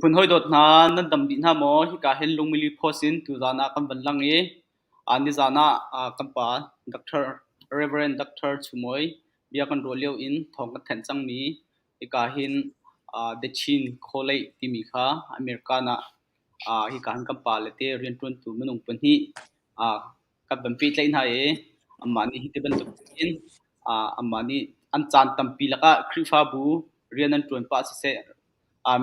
Miphun hawidawt hna, nan dam dih hna maw? Hika hin lungmili post in tuzaan ah kan van lang i nizaan ah kan pa Dr. Reverend Dr. Chumawi bia kan ruah lio in thawng kan thanh cangmi hika hin The Chin College timi kha American ah hika hin kan pa le te rianṭuantu minung pahnih kan van pehtlaih hna i anmah nih hiti bantuk in anmah nih an caan tampi lakah Khrihfabu rian an ṭuan pah siseh,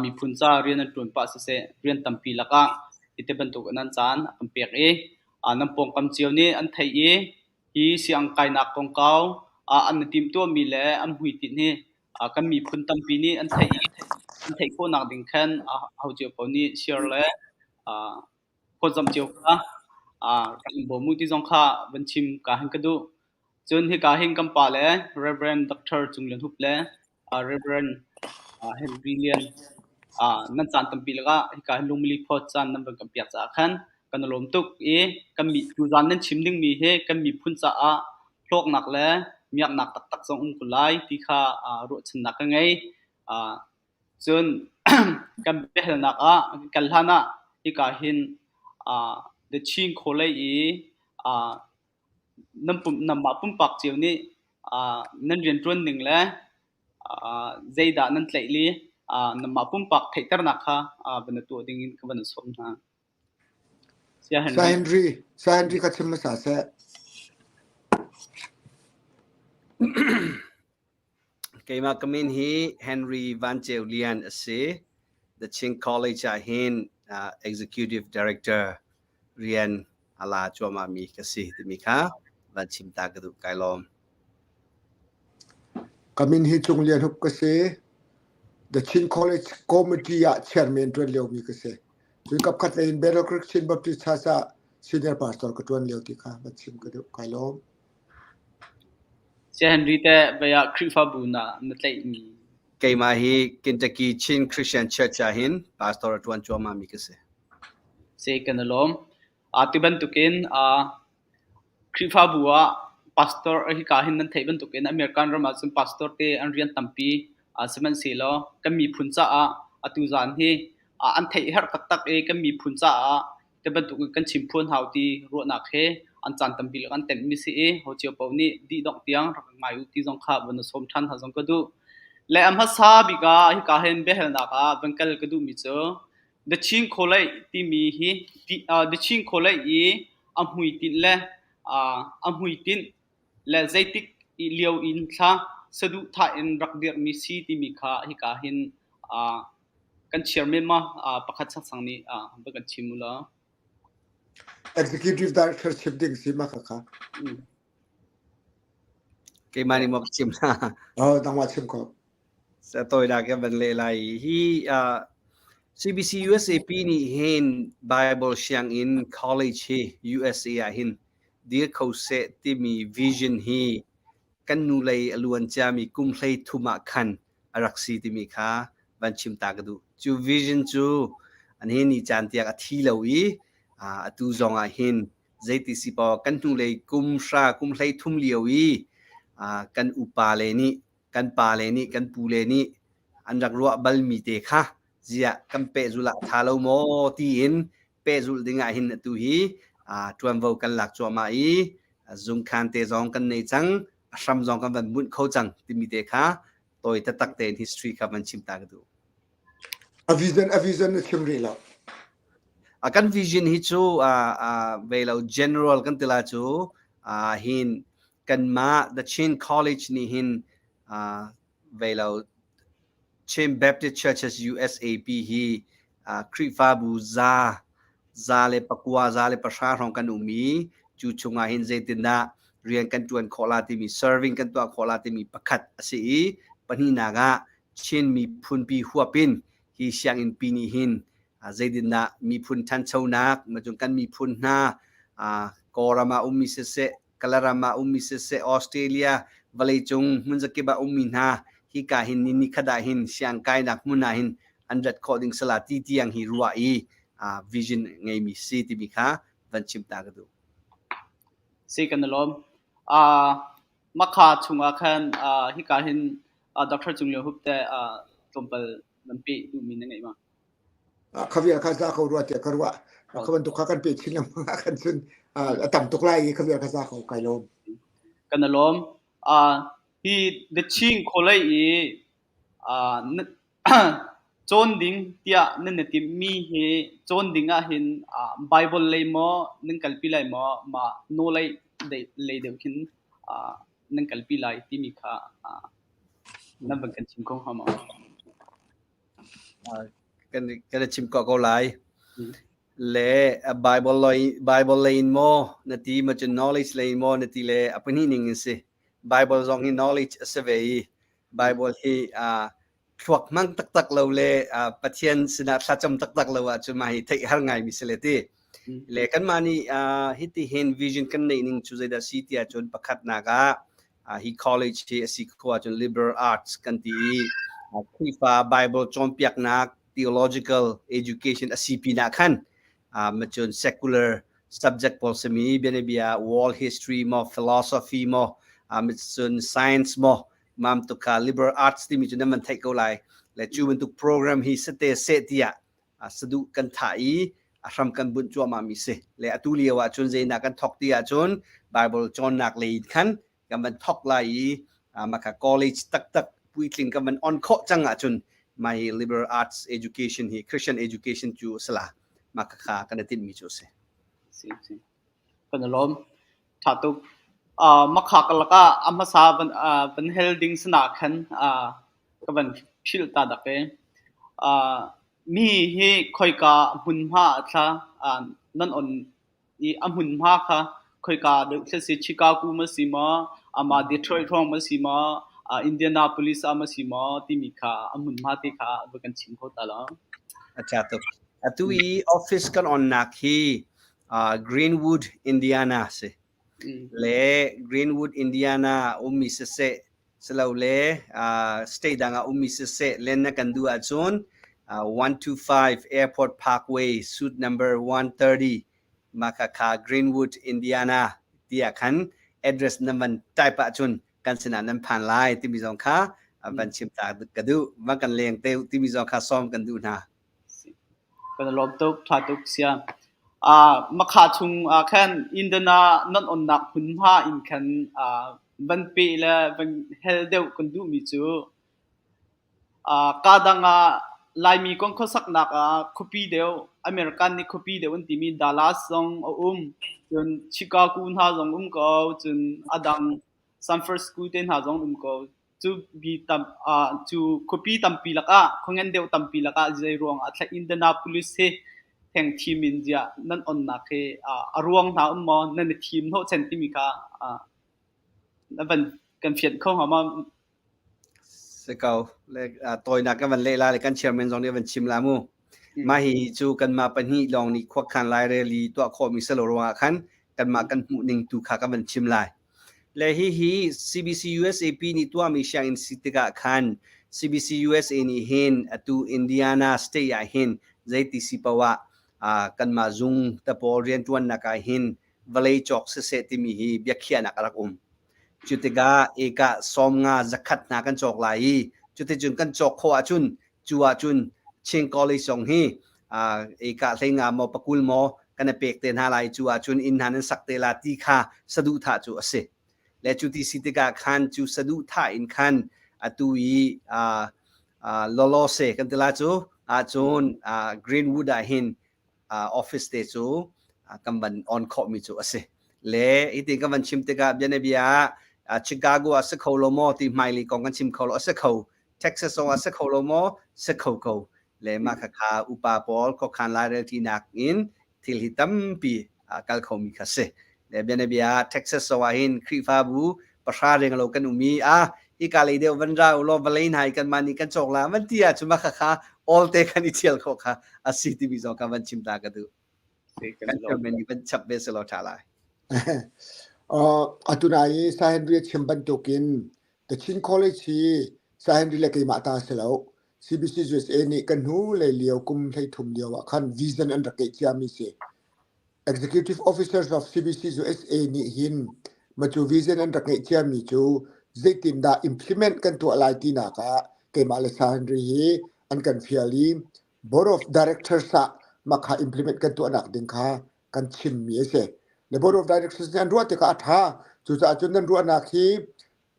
miphun ca rian an ṭuan pah siseh, rian tampi lakah hiti bantuk in an caan a kan pek i nan pawngkam cio nih an theih i hi sianginn kainak kongkau an i timhtuahmi le an hmuitinh hi kan miphun tampi nih an theih i an theih khawhnak ding khan aho cio paoh nih share le phawtzamh cio kha rak in bawm u ti zong kha van chim ka hin ka duh. Cun hika hin kan pa le Reverend Dr. Cung Lian Hup le Reverend Henry Lian nan caan tampi lakah hika hin lungmili phawt caan nan van kan piak caah khan kan i lawm tuk i kan mi tuzaan nan chim dingmi hi kan miphun caah hlawknak le miaknak taktak zong um ko lai ti kha ruahchannak ka ngei. Cun kan biahalnak ah kal hlan ah hika hin The Chin College i nan pum, nanmah pumpak cio nih nan rianṭuan ning le zeidah nan tlaih li nanmah pumpak theihternak kha van i tuah ding in ka van sawm hna. Saya Henry. Saya Henry, Saya Henry kha chim hmasa seh. Keimah ka min hi Henry Van Ceu Lian a si. The Chin College ah hin Executive Director rian a la cuahmahmi ka si timi kha van chim ta ka duh. Kai lawm. Ka min hi Cung Lian Hup ka si. The Chin College Committee ah chairman ṭuan liomi ka si. Cun kapkhat lei in Battle Creek Chin Baptist Church ah senior pastor ka ṭuan lio ti kha van chim ka duh. Kai lawm. Saya Henry teh vei ah Khrihfabu na na tlaihmi? Keimah hi Kentucky Chin Christian Church ah hin pastor a ṭuan cuahmahmi ka si. Si kan i lawm. Ti bantukin Khrihfabu ah pastor hika hin nan theih bantukin American ram ah cun pastor te an rian tampi sihmanhsehlaw kan miphun caah atu zaan hi an theih herh taktak i kan miphun caah Ti bantuk in kan chim phuan hau ti ruahnak he an caan tampi lak an temhmi si i ho cio paoh nih dih dongh tiang rak ngai u ti zong kha van sawm ṭhan hna zong ka duh. Le a hmasa bik ah hika hin biahalnak ah van kal ka duhmi cu The Chin College timi hi The Chin College i a hmuitinh le a hmuitinh le zeitik lio in thla saduhthah in rak dirhmi si timi kha hika hin kan chiar men ma pakhat sangsang nih va kan chim u law. Executive Director chim ding si ma kha kha. Keimah nih maw ka chim na? Oh, nangmah chim ko. Sa tawinak ka van leh lai. Hi CBC USAP nih hin Bible sianginn college hi USA ah hin dir kho seh timi vision hi kan nu lei a luan ciami kum hlei thum ah khan a rak si timi kha van chim ta ka duh. Cu vision cu an hi ni caan tiang a thi lo i atu zong ah hin zeiti si paoh kan hnulei kum hra kum hlei thum lio i kan upa le nih kan pa le nih kan pu le nih an rak ruah balmi te kha ziah kan pehzulh ah tha lo maw tiin pehzulh ding ah hin atu hi ṭuanvo kan lak cuahmah i zungkhan te zong kan nei cang a hram zong kan van bunh kho cang timi te kha tawi taktak tein history kha van chim ta ka duh. A vision a vision na chim rih lo. A kan vision hi cu ve lo general kan tila cu hin kanmah the Chin College nih hin ve lo Chin Baptist Churches USAP hi Khrihfabu za za le pakua za le pahra hrawng kan um i cu chungah hin zeitindah rian kan ṭuan khawh la timi serving kan tuah khawh la timi pakhat a si i pahnihnak ah Chin miphunpi huap in hi sianginn pi nih hin zeitindah miphun ṭhanchonak macun kan miphun hna Kawlram ah ummi siseh Kalaram ah ummi siseh Australia vawleicung hmunzakip ah ummi hna hika hin ni nikhat ah hin siangkainak hmun ah hin an rat khawh ding sala ti tiang hi ruah i vision ngeimi si timi kha van chim ta ka duh. Si kan i lawm. Makha chungah khan hika hin Dr. Cung Lian Hup te tlawmpal nan peh duhmi na ngeih ma? Kha vial kha za ko rua tiah ka ruah. Kha bantuk kha kan pe chin lengmang ah khan cun a tam tuk lai i kha vial kha za ko kai lawm. Kan lawm. Hi The Chin College i cawn ding tiah nan i timhmi hi cawn ding ahhin Bible lei maw nan kalpi lai maw mah nawlei lei deuh khin nan kalpi lai timi kha nan van kan chim kho hnga maw? Kan i chim ko ko lai. Le Bible lei Bible lei in maw na ti ma cun knowledge lei in maw na ti le a pahnih ning in si. Bible zong hi knowledge a si ve i Bible hi thluak hmang taktak lo le Pathian sinah thlacam taktak lo ahcun mah hi theih har ngaimi si le ti. Le kanmah nih hiti hin vision kan neih ning cu zeidah si ti ahcun pakhatnak ah hi college hi a si khawh ahcun liberal arts kan ti i Khrihfa Bible cawnpiaknak theological education a si pinah khan macun secular subject pawl simi bianabia world history maw philosophy maw cun science maw mam tuk kha liberal arts timi cu nan van theih ko lai le cu bantuk program hi sate seh tiah saduh kan thah i a hram kan bunh cuahmah mi si le atu lio ah cun zeinak kan thok ti ahcun Bible cawnnak lei in khan kan van thok lai i maka college taktak puitling kan van on khawh cang ahcun my liberal arts education hi Christian education cu sala maka kha kan i tinh mi cu si. Si si. Kan i lawm. Ṭha tuk. Makha ka lakah a hmasa van hel ding sana khan ka van philh ta dak e. Mi hi khoika hmunhma ah thla nan on i a hmunhma kha khoika deuh thla si Chicago ma si maw, amah Detroit hrawng ma si maw, Indianapolis ah ma si maw timi kha a hmunhma te kha va kan chim kho ta lo. A ṭha tuk. Atu i office kan onnak hi Greenwood, Indiana si. Le Greenwood, Indiana ummi siseh, silole state dang ah ummi siseh, len na kan duh ahcun 125 Airport Parkway, suite number 130, maka kha Greenwood, Indiana tiah khan address na van type ahcun kan sinah nan phan lai timi zong kha van chim ta ka duh. Van kan leng te timi zong kha sawm kan duh hna. Kan i lawm tuk, ṭha tuk sia. Makha chung ah khan Indiana nan onnak hmunhma in khan van peh le van hel deuh kan duhmi cu kaa dang ah Laimi kong khuasaknak ah khuapi deuh, American nih khuapi deuh an timi Dallas zong a um, cun Chicago hna zong um ko, cun a dang San Francisco te hna zong um ko. Cu bi tam cu khuapi tampi lakah khuangen deuh tampi lakah zei ruangah thla Indianapolis hi theng thim in ziah nan onnak hi a ruang hna um maw nan i thim hnawhchan timi kha na van kan fianh kho hnga maw? Si ko. Le tawinak kan van leh la le kan chairman zong nih van chim la mu. Mah hi cu kanmah pahnih lawng nih khuakhan lairel i tuah khawhmi si lo ruangah khan kanmah kan hmuh ning tu kha kan van chim lai. Le hihi CBC USAP nih tuahmi sianginn si tikah khan CBC USA nih hin atu Indiana state ah hin zeiti si paoh ah kanmah zung te pawl rianṭuannak ah hin vawlei cawk siseh timi hi biakhiahnak a rak um. Cu tikah ekah 50 zakhat hna kan cawk lai i cuticun kan cawk khawh ahcun cu ahcun Chin College zong hi ekah hleinga maw pakul maw kan i pek te hna lai cu ahcun inn hna nan sak te la ti kha saduhthah cu a si. Le cu ti si tikah khan cu saduhthah in khan atu i lawlawse kan ti la cu ahcun Greenwood ah hin office te cu kan van on khawhmi cu a si. Le hitin kan van chim tikah bianabia ah Chicago ah si kho lo maw ti hmailei kong kan chim kho lo a si kho. Texas zong ah si kho lo maw? Si kho ko. Le mah khakha upa pawl khuakhan lairel ṭinak in thil hi tampi kal khomi kha si. Le bianabia Texas zong ah hin Khrihfabu pahra reng lo kan um i a hika lei deuh van ra u law vawlei hna hi kanmah nih kan cawk la van ti ahcun mah khakha all te kan i thial khawh kha a si timi zong kha van chim ta ka duh. Kan chairman nih van chap ve selaw ṭha lai. Atu nai i Sir Henry a chim bantukin The Chin College hi Sir Henry le keimah ta si lo. CBC USA nih kan hnu lei lio kum 13 lio ah khan vision an rak ngeih ciami si. Executive Officers of CBC USA nih hin macu vision an rak ngeih ciami cu zeitindah implement kan tuah lai tinak ah keimah le Sir Henry hi an kan fial i. Board of Directors ah mah kha implement kan tuahnak ding kha kan chimmi a si. Le Board of Directors nih an ruah tikah a ṭha. Cucaah cun nan ruahnak hi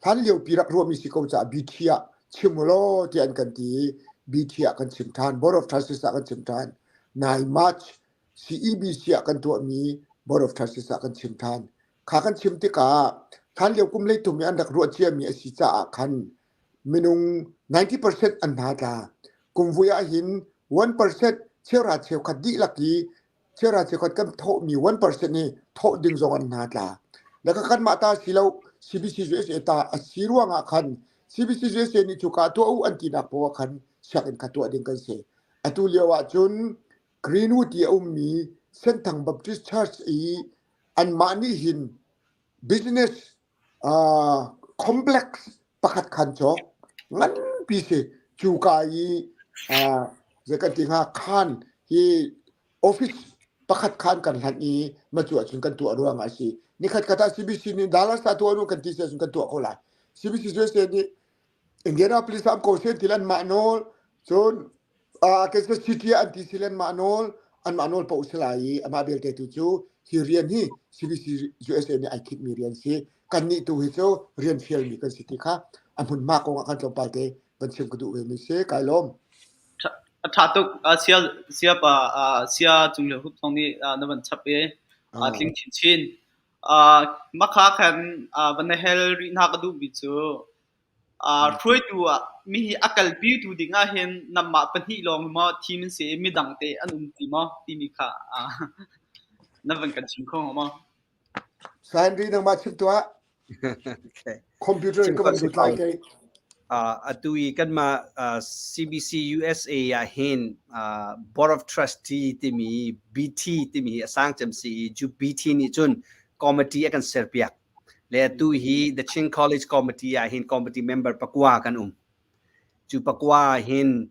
hlan liopi rak ruahmi si ko caah BT ah chim u law tiah an kan ti i BT ah kan chim ṭhan. Board of Trustees ah kan chim ṭhan. Nai March CEBC ah kan tuahmi Board of Trustees ah kan chim ṭhan. Kha kan chim tikah hlan lio kum 30 i an rak ruah ciami a si caah khan minung 90% an hna tla. Kumvui ah hin 1% cheuhra cheukhat dihlak i cheuhra cheukhat kan thawhmi 1% hi thawh ding zong an hna tla. Le ka kanmah ta si lo CBC USA ta a si ruangah khan CBC USA nih cuka tuah u an tinak poah khan sianginn kha tuah ding kan si. Atu lio ah cun Greenwood i a ummi Senthang Baptist Church i anmah nih hin business complex pakhat khan cawk nganpi si cuka i zei kan ti hnga khan hi office pakhat khan kan hlanh i ma cu ahcun kan tuah ruangah a si. Nikhat khat ah CBC nih Dallas ah tuah nu kan ti si ahcun kan tuah ko lai. CBC USA nih Indianapolis ah ko sen til anmah nawl cun Kansas City ah an ti si le anmah nawl anmah nawl paoh si lai i amah belte tu cu hi rian hi CBC USA nih ai khitmi rian si kannih tu hi cu rian fialmi kan si ti kha a hmunhma kong ah kan tlawmpal te van chim ka duh ve mi si kai lawm. A ṭha tuk. Sia sia pa sia cung le hup thong nih na van chap i tling chinchin. Makha khan van hel rih hna ka duhmi cu Hruaitu ah mi hi a kalpitu ding ahhin nanmah pahnih lawng hi maw thim an si i midang teh an um ti maw timi kha na van kan chim kho hnga maw? Sandy nangmah chim tuah. Okay. Computer in ka van lut lai kei. Atu i kanmah CBC USA ah hin Board of Trustee timi BT timi hi a sang cem si i cu BT nih cun committee a kan serpiak. Le atu hi The Chin College Committee ah hin committee member pakua kan um. Cu pakua ah hin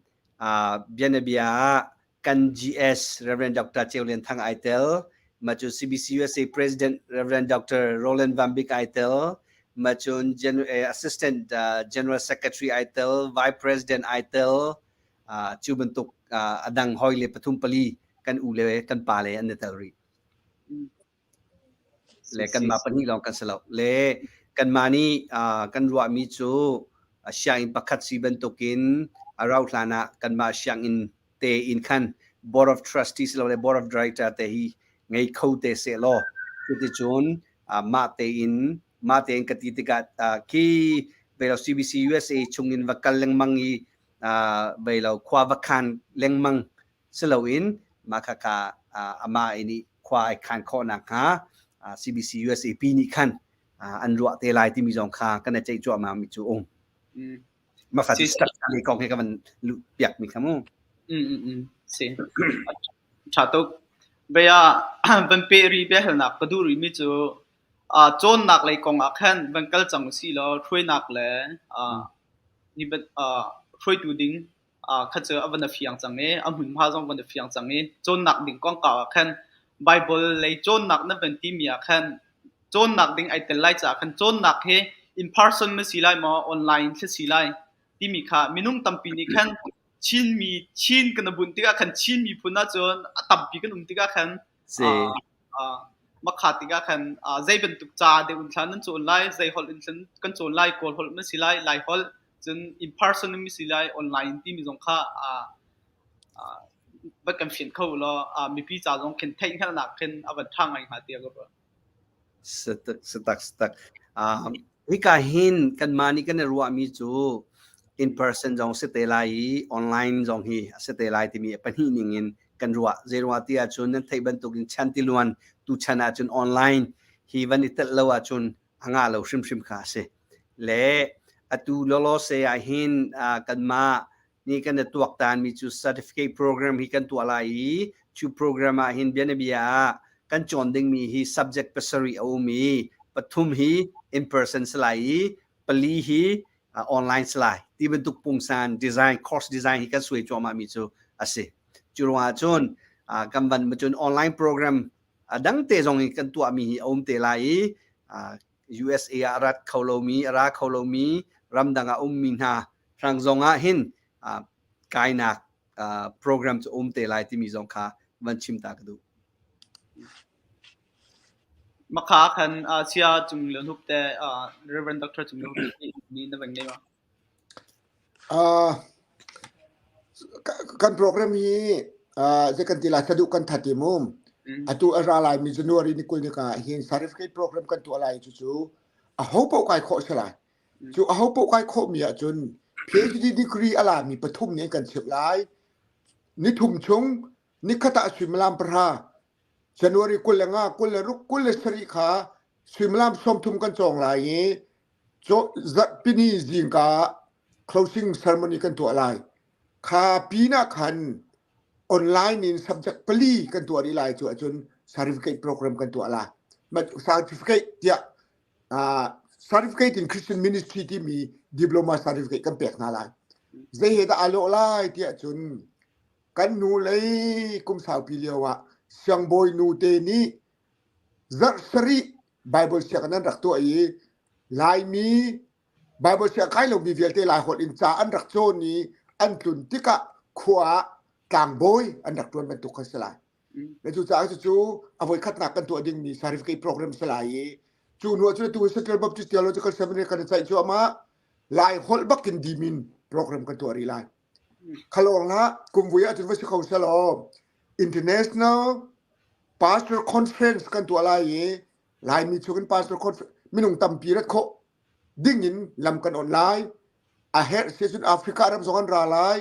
bianabia ah kan GS Reverend Dr. Ceu Lian Thang ai tel, ma cu CBC USA President Reverend Dr. Roland Van Bik ai tel, ma cun Assistant General Secretary ai tel, Vice President ai tel, cu bantuk a dang hoi le pathum pali kan u le kan pa le an i tel rih. Le kanmah pahnih lawng kan si lo. Le kanmah nih kan ruahmi cu sianginn pakhat si bantukin a rauh hlan ah kanmah sianginn te in khan Board of Trustees lo le Board of Director te hi ngei kho te seh law cuticun mah tein mah tein ka ti tikah khi velo CBC USA chungin va kal lengmang i velo khua va khan lengmang si loin mah khakha amah nih khua ai khan khawh nakhnga CBC USAP nih khan an ruah te lai timi zong kha kan i ceih cuahmah mi cu um. Mah kha structure lei kong he ka van luh piak mi kha mu. Si. Tha tuk. Bia van pe ri bia halnak ka duh rih mi cu cawnnak lei kong ah khan van kal cang usih law hruainak le hruaitu ding kha cu a van a fiang cang i a hmunhma zong van a fiang cang i cawnnak ding kongkau ah khan Bible lei cawnnak na van timi ah khan cawnnak ding ai tel lai caah khan cawnnak hi in person ma si lai maw online thil si lai timi kha minung tampi nih khan Chinmi Chin kan bunh tikah khan Chin miphun ahcun a tampi kan um tikah khan Si. Makha tikah khan zei bantuk ca deuh in thla nan cawn lai, zei holh in kan cawn lai, Kawl holh na si lai, Lai holh, cun in person in si lai, online timi zong kha van kan fian kho law mipi ca zong khin theih hngalhnak khin a van ṭha ngai hnga tiah ka ruah. Satak satak. Hika hin kanmah nih kan i ruahmi cu in person zong si te lai i online zong hi a si te lai timi pahnih ning in kan ruah. Zeiruang ti ahcun nan theih bantukin chan tiluan tu chan ahcun online hi van i telh lo ahcun a ngah lo hrimhrim kha a si. Le atu lawlaw se ah hin kanmah nih kan i tuaktanmi cu certificate program hi kan tuah lai i cu program ah hin bianabia ah kan cawn dingmi hi subject pasarih a um i pathum hi in person si lai i pali hi online si lai ti bantuk pungsan design course design hi kan suai cuahmah mi cu a si. Cu ruangah cun kan van cun online program a dang te zong in kan tuahmi hi a um te lai i USA ah a rat kho lomi a ra kho lomi ramdang ah ummi hna hrang zong ah hin kainak program cu um te lai timi zong kha van chim ta ka duh. Makha khan Saya Cung Lian Hup te Reverend Dr. Cung Lian Hup ni na van ngei ma? Kan program hi zei kan ti lai saduh kan that i mu. Atu a ra lai mi January ni 20 ni ka hin certificate program kan tuah lai cu cu a ho paoh kai khawh si lai. Cu a ho paoh kai khawh mi ahcun PhD degree a la mi pathum nih kan chimh lai. Ni thum chung nikhat ah suimilam 9 January 25 26 27 kha suimilam 30 kan cawng lai i zarhpini zingka closing ceremony kan tuah lai. Kha pinah khan online in subject pali kan tuah rih lai cu ahcun certificate program kan tuah lai. Certificate tiah certificate in Christian ministry timi diploma certificate kan pek hna lai. Zei he dah aa lawh lai tiah cun kan nu lei kum saupi lio ah siangbawi nu te nih zarh sarih Bible sianginn an rak tuah i Laimi Bible siang kai lomi vialte Laiholh in ca an rak cawn i an tlun tikah khua ah tlangbawi an rak ṭuan bantuk kha si lai. Le cucaah cucu a voikhatnak kan tuah dingmi certificate program si lai i cu hnu ah cun atu Central Baptist Theological Seminary kan i caih cuahmah Laiholh bakin dimin program kan tuah rih lai. Khalawng hlah kumvui ahcun va si kho selaw International Pastor Conference kan tuah lai i Laimi chung in pastor conference minung tampi rat khawh ding in lam kan on lai. A herh si ahcun Africa ram zong an ra lai.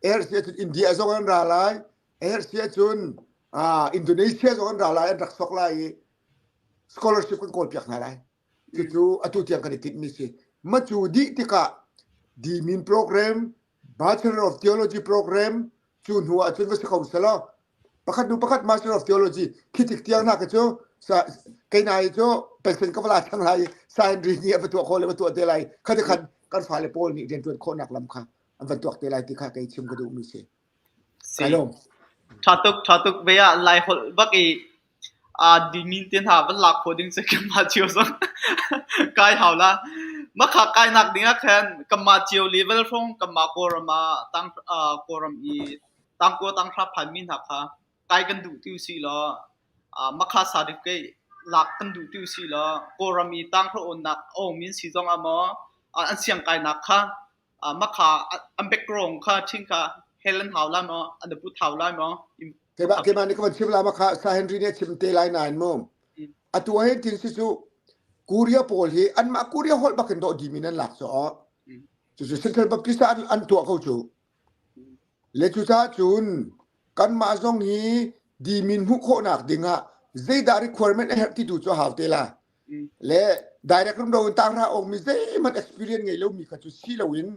A herh si ahcun India zong an ra lai. A herh si ahcun Indonesia zong an ra lai, an rak sok lai i scholarship kan kawl piak hna lai. Cucu atu tiang kan i tinhmi si. Ma cu dih tikah Dimin program, Bachelor of Theology program cu hnu ah cun va si kho selaw pakhat nu pakhat Master of Theology khi tik tiang na ka cu kei nai cu pension ka va la cang lai Sa Henry nih a va tuah khawh le va tuah te lai kha ti khan kan fale pawl nih riantuan khawhnak lam kha an van tuak te lai ti kha kei chim ka duhmi si. Si. Tha tuk tha tuk ve ah lai holh bak i a dimin te hna van lak khawh ding cu kanmah cio zong kai hau la. Makha kai nak ding ah khan kanmah cio level hrawng kanmah Kawlram ah tang Kawlram i tangkua tanghra phanmi hna kha kai kan duh ti usih law makha certificate lak kan duh ti usih law Kawlram i tanghra awnnak a awngmi an si zong ah maw an siangkainak kha makha an background kha ṭhing kha hel an hau lai maw an put hau lai maw? Keimah keimah nih ka van chim la ma kha Sa Henry nih a chim te lai nain mu atu ah tin si cu Korea pawl hi anmah Korea holh bak in dawh dimi nan lak cu cucu Central Baptist ah an tuah ko cu le cucaah cun kanmah zong hi dimin hmuh khawhnak dingah zeidah requirement a herh ti tu cu hau te la le direct rum lo in tanghra awng mi zeihmanh experience ngei lomi kha cu si loin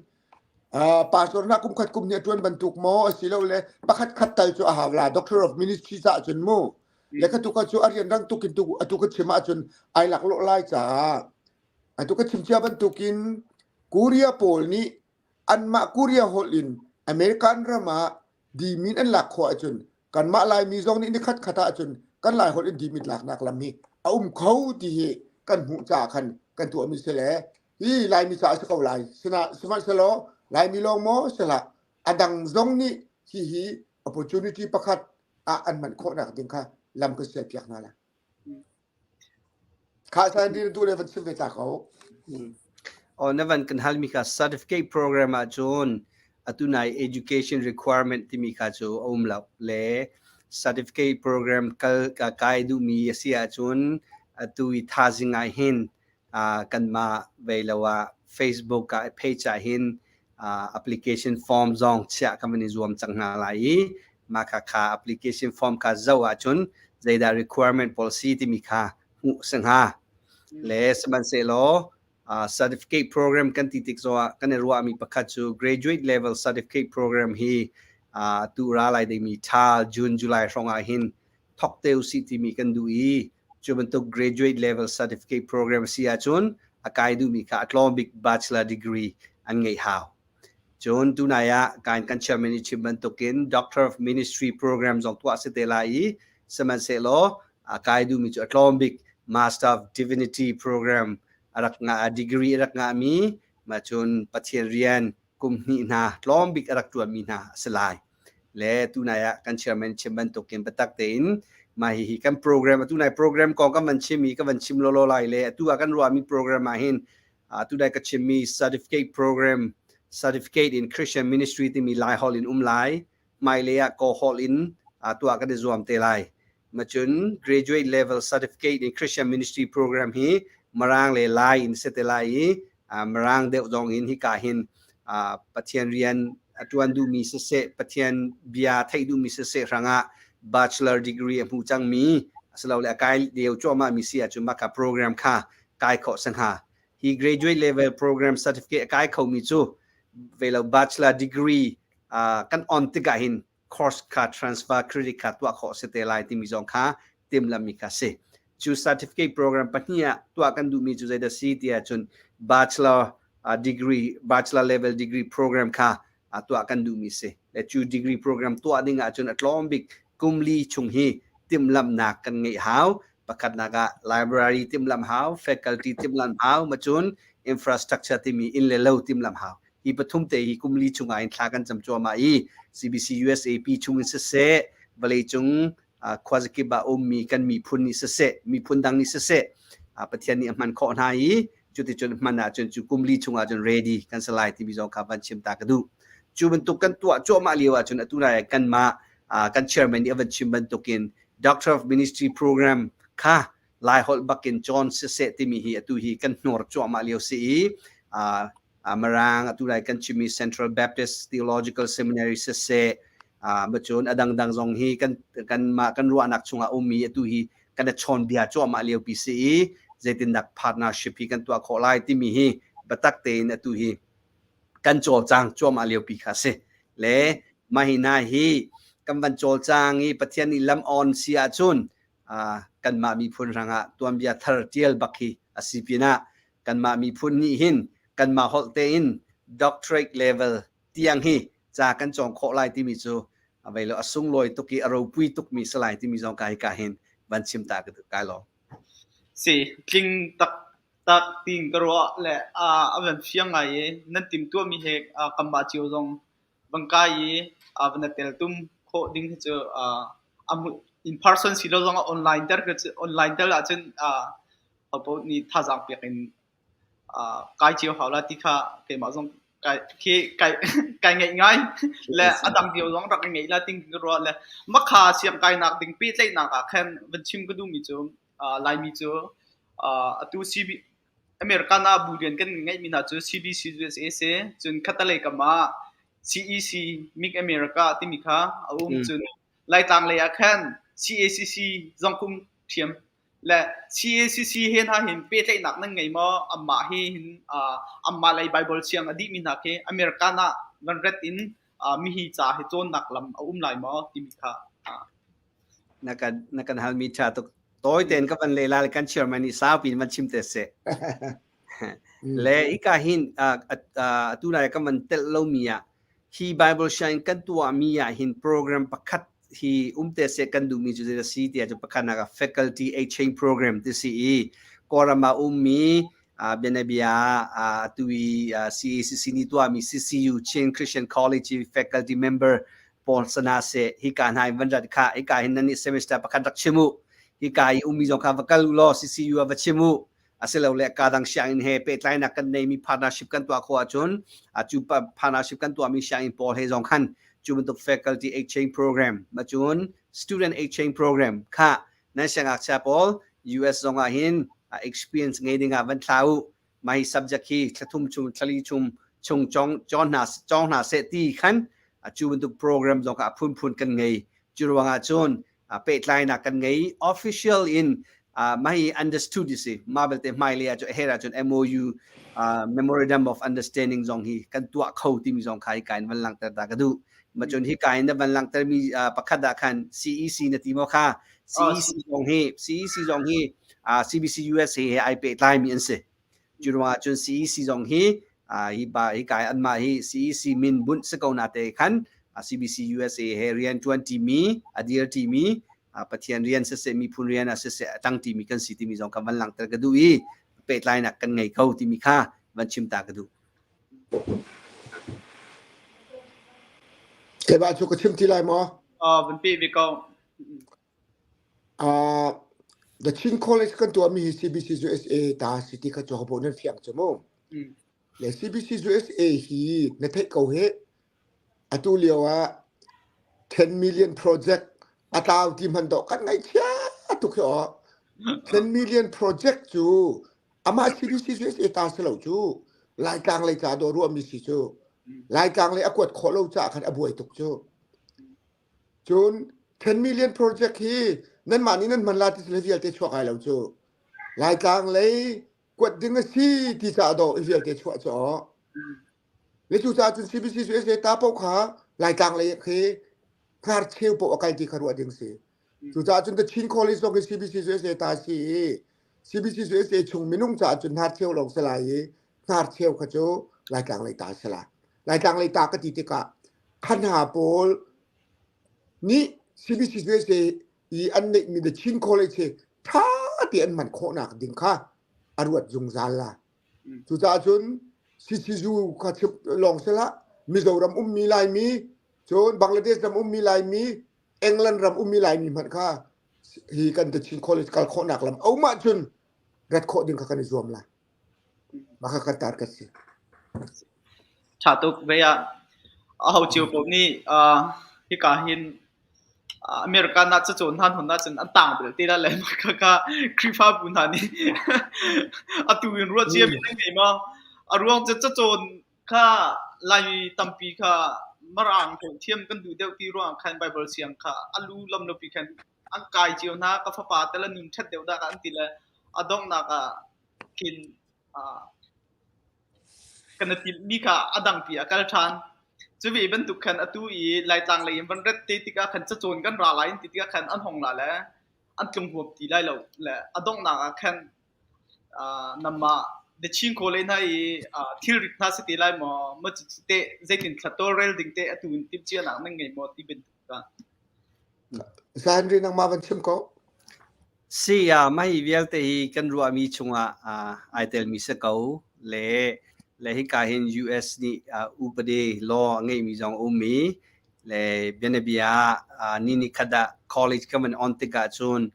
pastor na kum khat kum hnih a tuan bantuk maw asilo le pakhat khat tal cu a hau la doctor of ministry ca cun mu le kha tu kha cu a rian rang tuk in tu atu ka chim ahcun ai lak lo lai caah atu ka chim cia bantukin Korea pawl nih anmah Korea holh in American ram ah dimin an lak khawh ahcun kanmah Laimi zong nih nikhat khat ahcun kan Lai holh in dimit laknak lam hi a um kho ti hi kan hmuh caah khan kan tuahmi si le hi Laimi caah si ko lai sihmanhsehlaw Laimi lawng maw si hlah a dang zong nih hihi opportunity pakhat ah an hman khawhnak ding kha lam kan sialpiak hna lai. Kha san dir tu le van chim ve ta ko. Oh, na van kan halmi kha certificate program ahcun atu nai education requirement timi kha cu a um lo le certificate program kal ka kai duhmi a si ahcun atu i thazing ah hin kanmah vei lo ah Facebook ah page ah hin application form zong chiah kan van i zuam cang hna lai i mah kha kha application form kha zoh ahcun zeidah requirement policy timi kha hmuh si hnga. Le sihmanhsehlaw certificate program kan ti tik zongah kan i ruahmi pakhat cu graduate level certificate program hi tu ra lai dingmi tha June July hrawng ah hin thok te usih timi kan duh i cu bantuk graduate level certificate program si ahcun a kai duhmi kha a tlawm bik bachelor degree an ngeih hau. Cun tunai ah kan kan chairman nih chim bantukin Doctor of Ministry program zong tuah si te lai i sihmanhsehlaw a kai duhmi cu a tlawm bik Master of Divinity program a rak ngah degree a rak ngahmi mah cun Pathian rian kum hnih hna tlawm bik a rak ṭuanmi hna a si lai. Le tunai ah kan chairman chim bantukin biatak tein mah hihi kan program atu nai program kong kan van chim i ka van chim lawlaw lai le atu ah kan ruahmi program ah hin atu nai ka chimmi certificate program certificate in Christian ministry timi Lai holh in um lai hmailei ah Kaw holh in tuah kan i zuam te lai. Macun graduate level certificate in Christian ministry program hi Mirang le Lai in si te lai i Mirang deuh zong in hika hin Pathian rian a ṭuan duhmi siseh, Pathian bia theih duhmi siseh hrangah bachelor degree a hmu cangmi asilole a kai lio cuahmahmi si ahcun mah kha program kha kai khawh si hnga. Hi graduate level program certificate a kai khomi cu velo bachelor degree kan on tikah hin course kha transfer credit kha tuah khawh si te lai timi zong kha timhlamhmi kha si. Cu certificate program pahnih ah tuah kan duhmi cu zeidah si ti ahcun bachelor degree bachelor level degree program kha tuah kan duhmi si. Le cu degree program tuah ding ahcun a tlawm bik kum li chung hi timhlamhnak kan ngeih hau. Pakhatnak ah library timhlamh hau, faculty timhlamh hau, macun infrastructure timi inn le lo timhlamh hau. Hi pathum te hi kum li chungah in thla kan cam cuahmah i CBC USAP chung in siseh, vawleicung khuazakip ah ummi kan miphun nih siseh, miphun dang nih siseh, Pathian nih a hman khawh hna i cuticun hman ahcun cu kum li chungah cun ready kan si lai timi zong kha van chim ta ka duh. Cu bantuk kan tuah cuahmah lio ahcun atu lai kanmah kan chairman nih a van chim bantukin Doctor of Ministry program kha Laiholh bakin cawn siseh timi hi atu hi kan hnur cuahmah lio si i Mirang atu lai kan chimmi Central Baptist Theological Seminary siseh macun a dangdang zong hi kan kanmah kan ruahnak chungah ummi atu hi kan i chawnbia cuahmah liopi si i zeitindak partnership hi kan tuah khawh lai timi hi biatak tein atu hi kan cawlcang cuahmah liopi kha si le mah hi hna hi kan van cawlcang i Pathian nih lam on si ahcun kanmah miphun hrangah tuanbia thar tial bak hi a si pinah kanmah miphun nih hin kanmah holh tein doctorate level tiang hi ca kan cawng khawh lai timi cu vei lo a sunglawi tuk i a ropui tukmi si lai timi zong ka hi ka hin van chim ta ka kai lo. Si tling tak tak ting ka ruah le a van fiang ngai i nan timtuahmi he kanmah cio zong van kai i van tel tum khawh ding hi cu in person si lo zong online ter online tel ahcun hopaoh nih thazaang pek in kai cio hau la ti kha keimah zong kai khi kai kai ngeih ngai le a dang cio zong rak ngeih la ting ka ruah le makha siang kainak ding pehtlaihnak ah khan van chim ka duhmi cu Laimi cu atu CB American ah bu rian kan ngeihmi hna cu CBC USA si cun khatalei kam ah CEC Mid America timi kha a um cun Laitlang lei ah khan CACC zong kum ṭhiam le CACC he hna hin pehtlaihnak nan ngei maw? Amah hi hin amah lei Bible siang a dihmi hna khi American ah van ret in mihi ca hi cawnnak lam a um lai maw timi kha Na kan na kan halmi ṭha tuk. Tawi tein ka van leh lai kan chairman nih saupi in van chim te seh. Le hika hin atu lai kan van telh lomi ah hi Bible sianginn kan tuahmi ah hin program pakhat hi um te seh kan duhmi cu zei a si tiah cu pakhatnak ah faculty exchange program ti si i Kawlram ah ummi bianabia atu i CACC nih tuahmi CCU Chin Christian College i faculty member pawl sana seh hika hna in van rat kha hika hin nan nih semester pakhat rak chim u hika i ummi zong kha va kal u law CCU ah va chim u asilole ka dang sianginn he pehtlainak kan neimi partnership kan tuah khawh ahcun cu partnership kan tuahmi sianginn pawl he zong khan cu bantuk faculty exchange program macun student exchange program kha nan siangngakchia pawl US zong ah hin experience ngei ding ah van thla u mah hi subject hi thlathum chung thlali chung chung cawng cawn hna cawng hna seh ti khan cu bantuk program zong kha a phunphun kan ngei cu ruangah cun pehtlainak kan ngei official in mah hi understood si mah belte hmailei ah cu her ahcun MOU memorandum of understanding zong hi kan tuah kho timi zong kha hika in van langhter ta ka duh macun hika in na van langhter mi pakhat ah khan CEC na ti maw kha CEC zong hi CEC zong hi CBC USA he ai pehtlai mi an si Cu ruangah cun CEC zong hi hi ba hi kai anmah hi CEC min bunh si ko na te khan CBC USA he rian ṭuan ṭimi a dir ṭimi Pathian rian siseh miphun rian ah siseh a ṭang ṭimi kan si timi zong kha van langhter ka duh i pehtlainak kan ngei kho timi kha van chim ta ka duh. Keimah cu ka chim ti lai maw? Van pe ve ko. The Chin College kan tuahmi hi CBC USA ta si ti kha cu hopoh nan fiang cu mu. Le CBC USA hi na theih ko hih. Atu lio ah 10 million project a tlau ti hmanh dawh kan ngaihchia tuk hi aw. 10 million project cu amah CBC USA ta si lo cu. Laitlang lei ca dawh ruahmi si cu. Laitlang lei a kuat khawh lo caah khan a buai tuk cu. Cun 10 million project hi nanmah nih nan hman la ti sile vialte chuak ai lo cu. Laitlang lei kuat ding a si ti caah dawh i vialte chuah cu aw. Le cucaah cun CBC USA ta paoh kha Laitlang lei khi hnarcheu paoh a kal ti kha ruah ding si. Cucaah cun The Chin College zong hi CBC USA ta si i CBC USA chung minung caah cun hnarcheu lawng si lai i hnarcheu kha cu Laitlang lei ta si lai. Laitlang lei ta ka ti tikah kha hna pawl nih CBC USA i an neihmi The Chin College hi ṭha te an hman khawhnak ding kha a ruat zungzal la. Cucaah cun CCU kha chim lawng si hlah Mizoram ummi Laimi cun Bangladesh ram ummi Laimi England ram ummi Laimi hmanh kha hi kan The Chin College kal khawhnak lam a um ahcun rat khawh ding kha kan i zuam lai. Mah kha kan target si. Ṭha tuk ve ah aho cio paoh nih hika hin American ah cacawn hna hnon ahcun an tang bel te lai le khakha Khrihfabu hna nih atu in ruah cia mi nan ngei maw? A ruang cu cacawn kha Laimi tampi kha Mirang holh thiam kan duh deuh ti ruangah khan Baibal siang kha a lu lam lopi khan an kai cio hna. Ka fapa tel a nun ṭhat deuh dah an ti le a donghnak ah khin kan i timhmi kha a dangpi a kal ṭhan. Cu ve bantuk khan atu i Laitlang lei in van rat te tikah khan cacawn kan ra lai an ti tikah khan an hong la le an tlung huam ti lai lo le a donghnak ah khan nangmah The Chin College hna i thilrit hna si te lai maw? Maw cucu teh zeitin thla tawlrel ding teh atu in timhcianak nan ngei maw ti bantuk kha. Henry nangmah van chim ko. Si ah mah hi vialte hi kan ruahmi chungah ai telmi si ko le le hika hin US nih upadi law a ngeihmi zong a um i le bianabia ah ni ni khat ah college kan van on tikah cun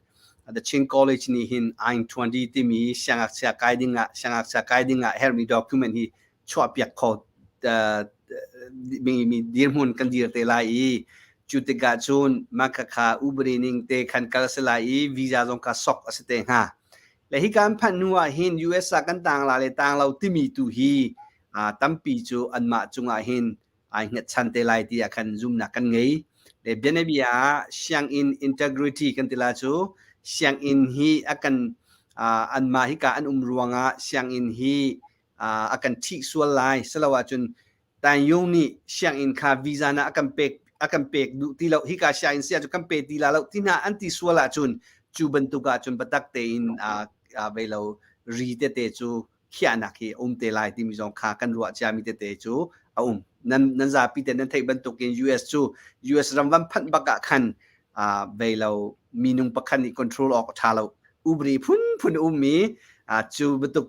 The Chin College nih hin I-20 timi siangngakchia kai dingah siangngakchia kai dingah herhmi document hi chuahpiak kho mi mi dirhmun kan dir te lai i cu tikah cun mah khakha upadi ning te khan kal a si lai i visa zong kha sok a si te hnga. Le hi kan phanh hnu ah hin US ah kan tang la le tang lo timi tu hi tampi cu anmah cungah hin ai hngatchan te lai ti ah khan zumnak kan ngei. Le bianabia ah sianginn integrity kan ti la cu sianginn hi a kan anmah hika an um ruangah sianginn hi a kan ṭhih sual lai silo ahcun Taingyung nih sianginn kha visa na a kan pek a kan pek duh ti lo hika sianginn sia cu kan pe ti la lo ti hna an ti sual ahcun cu bantuk ahcun biatak tein vei lo ri tete cu khiahnak hi a um te lai timi zong kha kan ruah ciami tete cu a um. Nan nan zapi te nan theih bantukin US cu US ram van phanh bak ah khan vei lo minung pakhat nih control awk a ṭha lo. Ubri phunphun a um i cu bantuk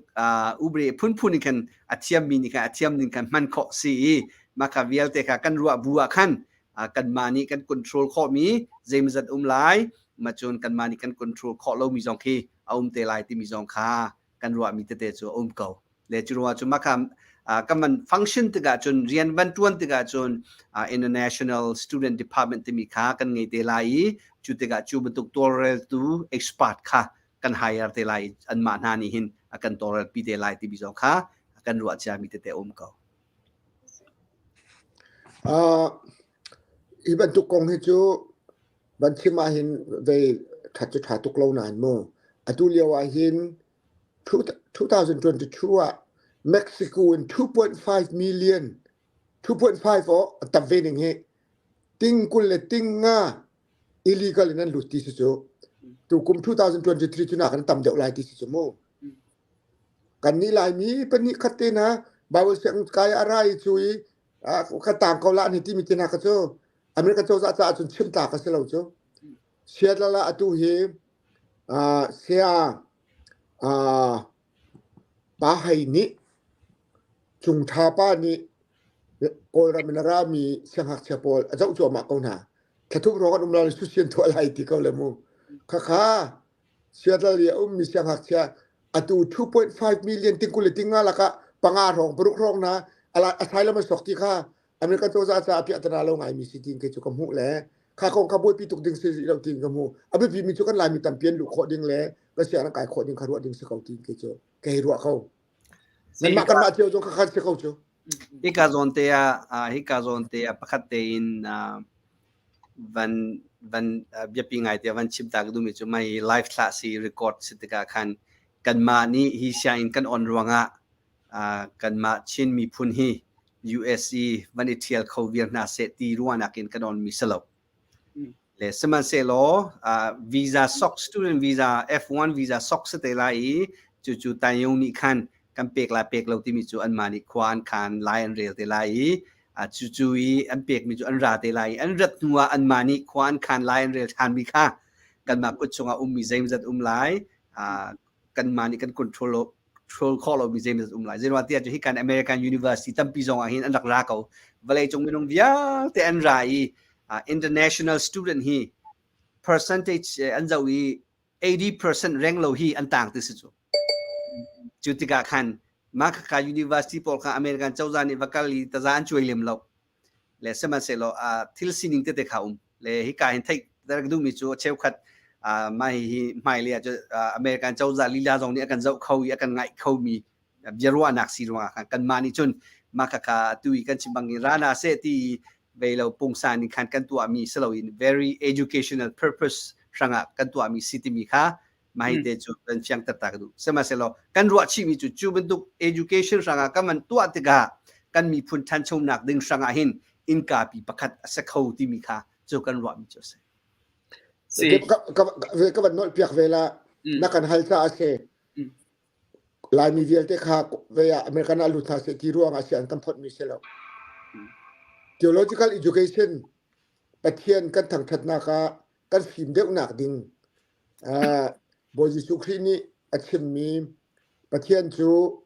ubri phunphun in khan a thiammi nih khan a thiam ning khan hman khawh si i mah kha vialte kha kan ruah bu ah khan kanmah nih kan control khawhmi zeimazat um lai ma cun kanmah nih kan control khawh lomi zong khi a um te lai timi zong kha kan ruahmi tete cu a um ko. Le cu ruangah cun mah kan van function tikah cun rian van tuan tikah cun international student department timi kha kan ngei te lai i cu tikah cu bantuk tawlreltu expert kha kan hire te lai i anmah hna nih hin a kan tawlrelpi te lai timi zong kha kan ruah ciami tete a um ko. Hi bantuk kong hi cu van chim ahhin vei ṭhat cu ṭha tuk lo nain mu. Atu lio ahhin 2022 ah Mexico in 2.5 million 2.5 aw a tam ve ning hi ting 20 le ting nga illegal in an lut ti si cu tukum 2023 cu nakin tam deuh lai ti si cu mu kan nih Laimi pahnih khat te na Bible sianginn kai a ra i cu i ka tang ko la ni timi te hna kha cu America cozah caah cun chim tlak a si lo cu. Seattle ah atu hi saya Pa Hei nih Cung Tha pa nih Kawlram in a rami siangngakchia pawl a zoh cuahmah ko hna. Thlathum hrawng an um lai susian tuah lai ti ko le mu. Khakha Seattle i a ummi siangngakchia atu 2.5 million tingkul le tinga lakah panga hrawng paruk hrawng na asylum an sok ti kha American cozah caah piahtana lo ngaimi si tiin kei cu ka hmuh le kha kong kha buaipi tuk ding si rih lo tiin ka hmuh. A biapi mi cu kan Laimi tampi an luh khawh ding le kan sianginn kai khawh ding kha ruah ding si ko tiin kei cu ka hei ruah ko. Nanmah kanmah cio zong kha khan si ko cu. Hika zawn te ah hika zawn te ah pakhat tein van van biapi ngai te van chim ta ka duhmi cu mai live thlah si record si tikah khan kanmah nih hi sianginn kan on ruangah kanmah Chin miphun hi US i van i ṭhial kho viar hna seh ti ruahnak in kan onmi si lo. Le sihmanhsehlaw visa sok student visa F1 visa sok si te lai i cucu Taiyong nih khan kan pek lai pek lo timi cu anmah nih khua an khan lai an rel te lai i cucu i an pekmi cu an ra te lai i an rat hnu ah anmah nih khua an khan lai an rel ṭhanmi kha kanmah kut chungah ummi zeimawzat um lai kanmah nih kan control control khawh lomi zeimawzat um lai. Zeiruang tiah cu hi kan American University tampi zong ah hin an rak ra ko. Vawleicung minung vialte an ra i international student hi percentage an zoh i 80% reng lo hi an tang ti si cu. Cu tikah khan mah khakha university pawl kha American cozah nih va kal i taza an cuai lem lo. Le sihmanhsehlaw thil sining tete kha um. Le hika hin theih ka duhmi cu cheukhat mah hihi hmailei ah American cozah lila zong nih a kan zoh kho i a kan ngaih khomi biaruahnak si ruangah khan kanmah nih cun mah khakha atu i kan chim bangin ra hna seh ti vei lo pungsan in khan kan tuahmi si loin very educational purpose hrangah kan tuahmi si timi kha mah hi te cu kan fiangter ta ka duh. Sihmanhsehlaw kan ruah chihmi cu cu bantuk education hrangah kan van tuah tikah kan miphun ṭhanchonak ding hrangah hin innka pi pakhat a si kho timi kha cu kan ruahmi cu a si. Si. Ka van nolh piak ve la na kan hal caah a si. Laimi vialte kha ve ah American ah lut hna seh ti ruangah si an kan phawtmi si lo. Theological education Pathian kan thangṭhatnak ah kan fim deuhnak ding Bawi Jesuh Khrih nih a chimmi Pathian cu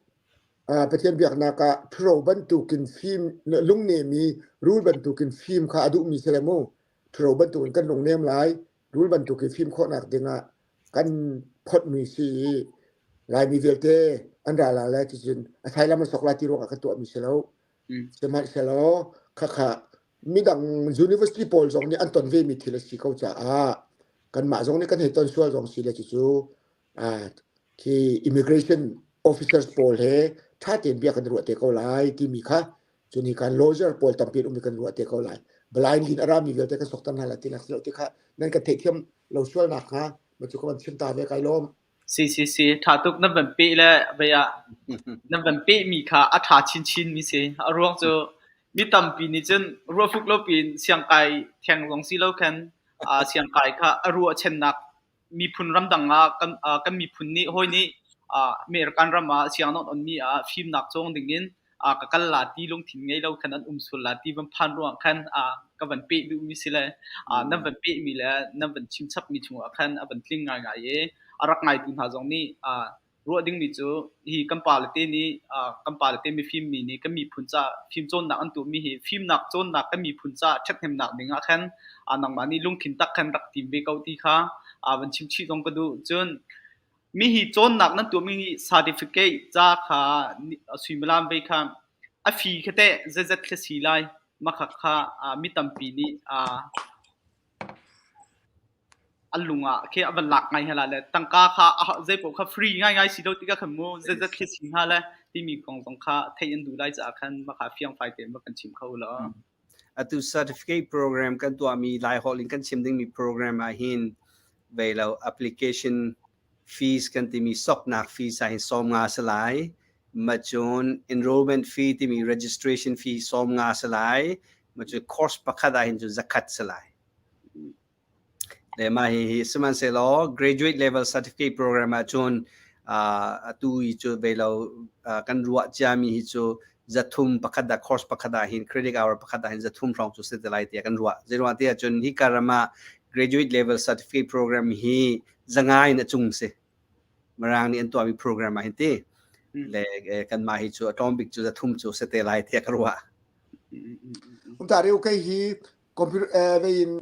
Pathian biaknak ah ṭhuro bantukin fim lungnem i rul bantukin fim kha a duhmi si le mu. Ṭhuro bantukin kan lungnem lai, rul bantukin fim khawhnak dingah kan phawtmi si i Laimi vialte an ra la le cucun a thailam an sok lai ti ruangah kan tuahmi si lo. Sihmanhsehlaw khakha midang university pawl zong nih an ton vemi thil a si ko caah kanmah zong nih kan hei ton sual zong si le cucu khi immigration officers pawl he ṭha tein bia kan ruah te ko lai timi kha cun hi kan lawyer pawl tampi an um i kan ruah te ko lai. Blind in a rami vialte kan sokter hna lai tinak si lo ti kha nan kan theihthiam lo sual nakhnga ma cu ka van chim ta ve kai lawm. Si si si ṭha tuk nan van peh le vei ah nan van pehmi kha a ṭha chinchin mi si. A ruang cu mi tampi nih cun ruahfuk lo piin siangkai theng zong si lo khan siangkai kha a ruahchannak miphun ramdang ah kan miphun nih hawi nih American ram ah sianginn an onmi ah fimnak cawng dingin ka kal la ti lungthin ngei lo khan an um sual la ti van phan ruangah khan ka van peh duhmi si le nan van pehmi le nan van chim chapmi chungah khan a van tling ngaingai i a rak ngaitu hna zong nih ruah dingmi cu hi kan pale te nih kan pale te mifim mi nih kan miphun ca fimcawnnak an tuahmi hi fimnak cawnnak kan miphun ca ṭhathnemnak ding ah khan nangmah nih lungthin tak khan rak tim ve ko ti kha van chim chih zong ka duh. Cun mi hi cawnnak nan tuahmi nih certificate ca kha suimilam vei kha a fee kha teh zeizat kha si lai makha kha mi tampi nih an lung ah khi a van lak ngai hala le tangka kha zeipaoh kha free ngaingai si lo tikah khan mu zeizat khi si hnga le timi kong zong kha theih an duh lai caah khan maka fiangfai tein va kan chim kho law. Atu certificate program kan tuahmi Laiholh in kan chim dingmi program ah hin vei lo application fees kan timi soknak fees ah hin 50 si lai. Macun enrollment fee timi registration fee 50 si lai. Macun course pakhat ah hin cun 100 si lai. Le mah hihi sihmanhsehlaw graduate level certificate program ahcun atu i cu ve lo kan ruah ciami hi cu zathum pakhat dah course pakhat ah hin credit hour pakhat ah hin zathum hrawng cu si te lai tiah kan ruah. Zeiruang ti ahcun hika ram ah graduate level certificate program hi zanga in a cung si. Mirang nih an tuahmi program ah hin ti. Le kanmah hi cu a tlawm bik cu zathum cu si te lai tiah ka ruah. Um ta reu kei hi computer eh in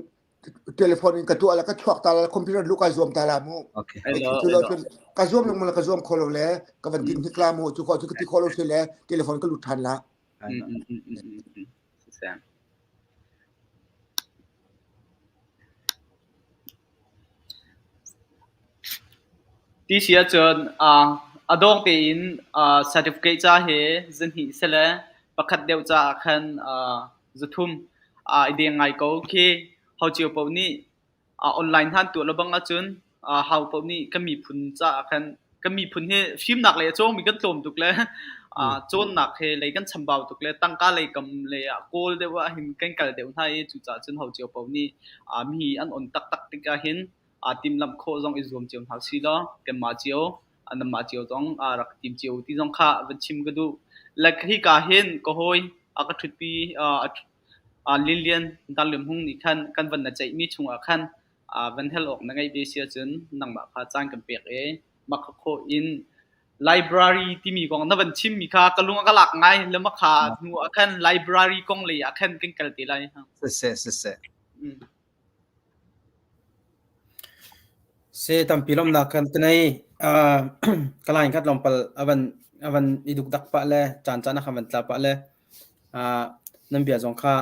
telephone in ka tuah la ka chuak ta la computer lu ka zuam ta la mu. Okay. Cu lo cun ka zuam lengmang la ka zuam kho lo le ka van tin hnik la mu cu ko cu ka ti kho lo si le telephone ka lut than la. Ti si ahcun a dawng tein certificate ca hi zahnih sile pakhat deuh caah khan zathum i deng ngai ko khi. Ho cio paoh nih online hna an tuah lebang ahcun ho paoh nih kan miphun caah khan kan miphun hi fimnak lei a cawngmi kan tlawm tuk le cawnnak he lei kan chambau tuk le tangka lei kam lei ah kawl deuh ah hin kan kal deuh hna i cucaah cun ho cio paoh nih mi an on taktak tik ahhin timhlamh khawh zong i zuam cio hna usih law kanmah cio nanmah cio zong rak tim cio ti zong kha van chim ka duh. Like hika hin ka hawi a ka ṭhutpi Lilian Darlium Hung nih khan kan van na ceihmi chungah khan van hel awk na ngeih ve si ahcun nangmah kha caan kan pek i mah khawh in library timi kong na van chimmi kha ka lung a ka lak ngai le mah kha hnu ah khan library kong lei ah khan kan kal te lai. Siseh, siseh. Se tampi lawmnak kan ka nei. Ka line khat lawng pal avan avan i dukdak pah le caan caan a khan van tla pah le nan bia zong kha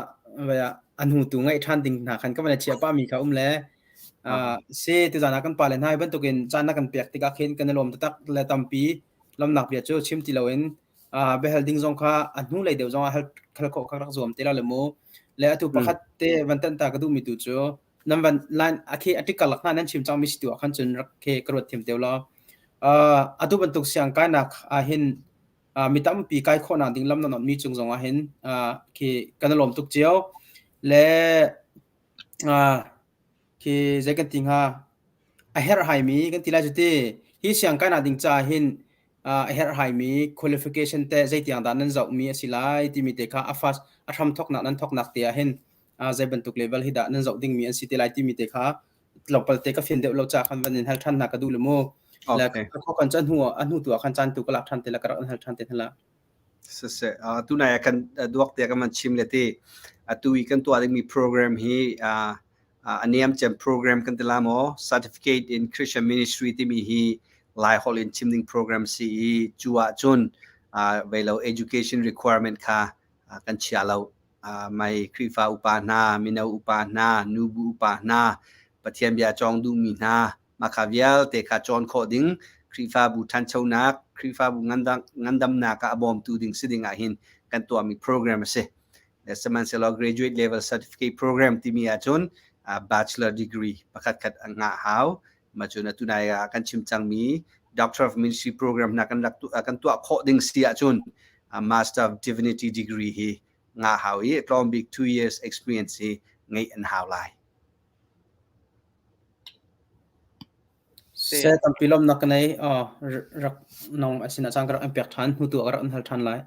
vaya a hnu tu ngaih ṭhan ding hna khan ka van i chiah pah mi kha um le si tuzan ah kan pa le hna hi bantukin caan na kan pek tikah khin kan i lawm taktak le tampi lawmnak bia cu chim ti loin biahal ding zong kha a hnu lei deuh zong ah hal hal khawh kha rak zuam te la le mu. Le atu pakhat te van tan ta ka duhmi tu cu nan van line a khi article lak hna nan chim cang mi si tu ah khan cun rak khi ka ruat thiam teu law. Atu bantuk siang kainak ah hin mi tampi kai khawhnak ding lam nan mi cung zong ah hin khi kan i lawm tuk cio. Le khi zei kan ti hnga a herhhaimi kan ti lai cu ti. Hi siang kainak ding caah hin a herhhaimi qualification teh zeitiang dah nan zohmi a si lai timi te kha a first a hram thawknak nan thawknak te ah hin zei bantuk level hi dah nan zoh dingmi an si te lai timi te kha tlawmpal te ka fian deuh lo ca khan van in hal ṭhan hna ka duh le mu. Le ka kho kan cu a hnu a hnu tu ah khan caan tu ka lak ṭhan te la ka rak in hal ṭhan te hna la. Siseh, tunai ah kan duak te kan van chim le ti atu i kan tuah dingmi program hi a niam cem program kan ti la maw Certificate in Christian Ministry timi hi Lai holh in chim ding program si i cu ah cun veilo education requirement kha kan chia lo. Mai Khrihfa upa hna, mino upa hna, nubu upa hna, Pathian bia cawng duhmi hna, mah kha vialte kha cawn khawh ding Khrihfabu ṭhanchonak, Khrihfabu ngandamnak ah a bawmtu ding si ding ah hin kan tuahmi program a si. Sihmanhsehlaw graduate level certificate program timi ahcun bachelor degree pakhat khat a ngah hau. Mah cun atu nai ah kan chim cangmi Doctor of Ministry program hna kan rak kan tuah khawh ding si ahcun Master of Divinity degree hi ngah hau i tlawm bik 2 years experience hi ngeih an hau lai. Se tampi lawmnak ka nei. Rak nong a sin ah caan ka rak in pek ṭhan. Hnu tu ah ka rak in hal ṭhan lai.